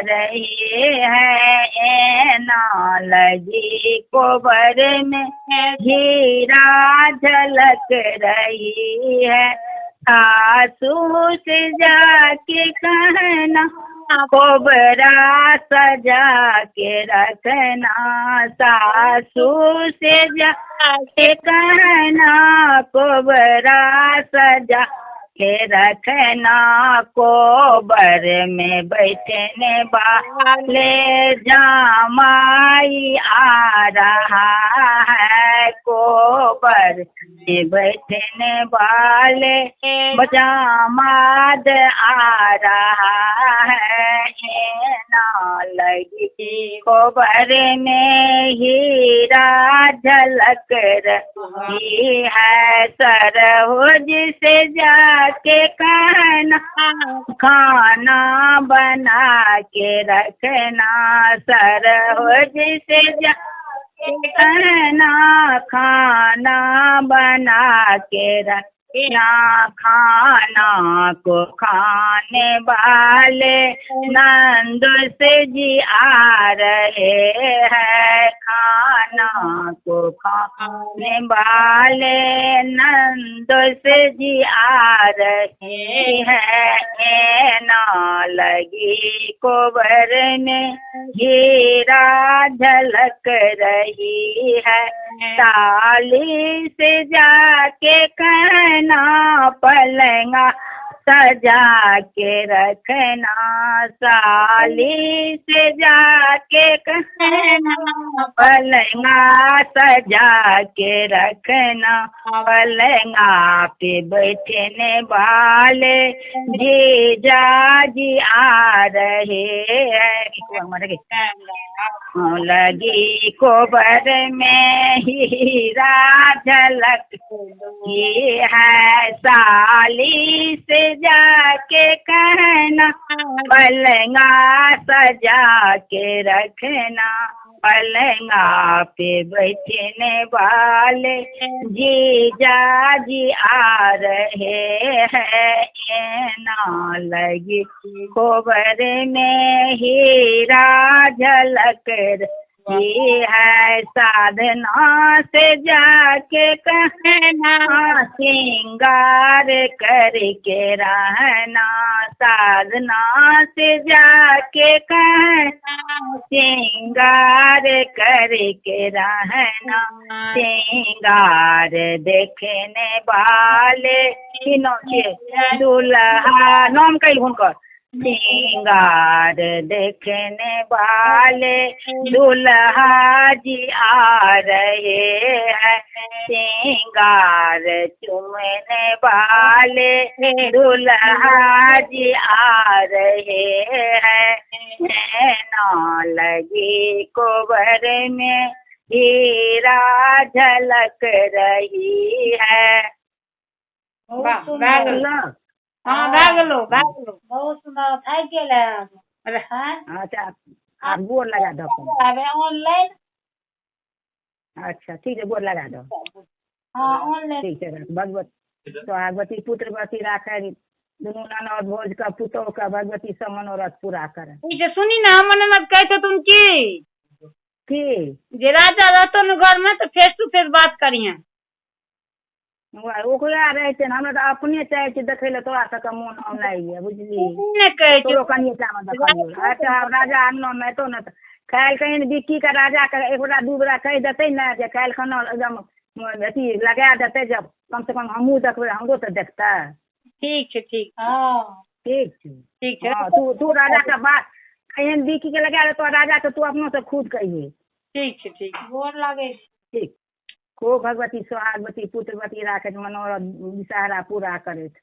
रहे हैं, एना लगी कोबर में हीरा झलक रही है, सासू से जाके कहना कोबरा सजा के रखना, सासू से जाके कहना कोबरा सजा के रखना, कोबर में बैठने वाले जामाई आ रहा है, कोबर में बैठने वाले दामाद आ रहा है, एना लगी कोबर में हीरा झलक रही है, सरहुज से जाके कहना खाना बना के रखना, सरहुज से जाके कहना खाना बना के रखना, खाना को खाने वाले नंद से जी आ रहे हैं, खाना को खाने वाले नंद से जी आ रहे हैं, एना लगी कोबर में हीरा झलक रही है, ताली से जाके कहना पलंगा सजा के रखना, साली से जाके कहना पलंगा सजा के रखना, पलंगा पे बैठने वाले जीजा जी आ रहे हैं, लगी कोबर में हीरा झलक ये है, साली से जाके कहना, पलंगा सजा के रखना, पलंगा पे बैठने वाले जीजा जी आ रहे हैं, ना लगी कोबर में हीरा झलक रही है, साधना से जाके कहना, श्रृंगार करके रहना, साधना से जाके कहना, श्रृंगार करके रहना, श्रृंगार देखने वाले की नाम छियै दूल्हा, नाम कही हुनकर, श्रृंगार देखने वाले दूल्हा जी आ रहे हैं, श्रृंगार चूमने वाले दूल्हा जी आ रहे हैं, नैना लगी कोबर में हीरा झलक रही है। बहुत वाह, भए सुन्दर। गेलौ। हँ भए गेलौ, भए गेलौ। बहुत सुन्दर, थाकि गेल आब। हँ। अच्छा, आब गोर लगा दऽ। आबे ऑनलाइन। अच्छा ठीक छै, गोर लगा दऽ। हँ ऑनलाइन। ठीक छै, भगवती सोहागवती पुत्रवती राखै, दुनू ननद भौजके पुतोहुके भगवती सब मनोरथ पूरा करै। ठीक छै, सुनी ने, हमर ननद कहै छथुन की की जे राजा रहतो ने घर में तऽ फेस टू फेस बात करिहें। ओकरा रहै छै ने, हमरा तऽ अपने चाहै छी देखै लए, तोरा सबके मोन औनाइ यऽ बुझली। नहि कहै छै। तोरो कनिये टामे देखलियौ। अच्छा आब राजा अङ्गनामे एतौ ने तऽ काल्हि कहिन बिक्कीके राजाके एक गोटा दू गोटा कहि देतै ने जे काल्हि खना एकदम अथी लगा देतै, जब कम से कम हमहूँ देखबै, हमरो तऽ देखतै। ठीक छै, ठीक। हँ ठीक छै। ठीक छै। हँ तू तू राजाके बात कहियन, बिक्कीके लगा देतौ राजाके, तू अपनोसँ खुद कहियै। ठीक छै, ठीक। गोर लागै छै। ठीक, खूब भगवती सोहागवती पुत्रवती राखैत, मनोरथ विषहारा पूरा करैत।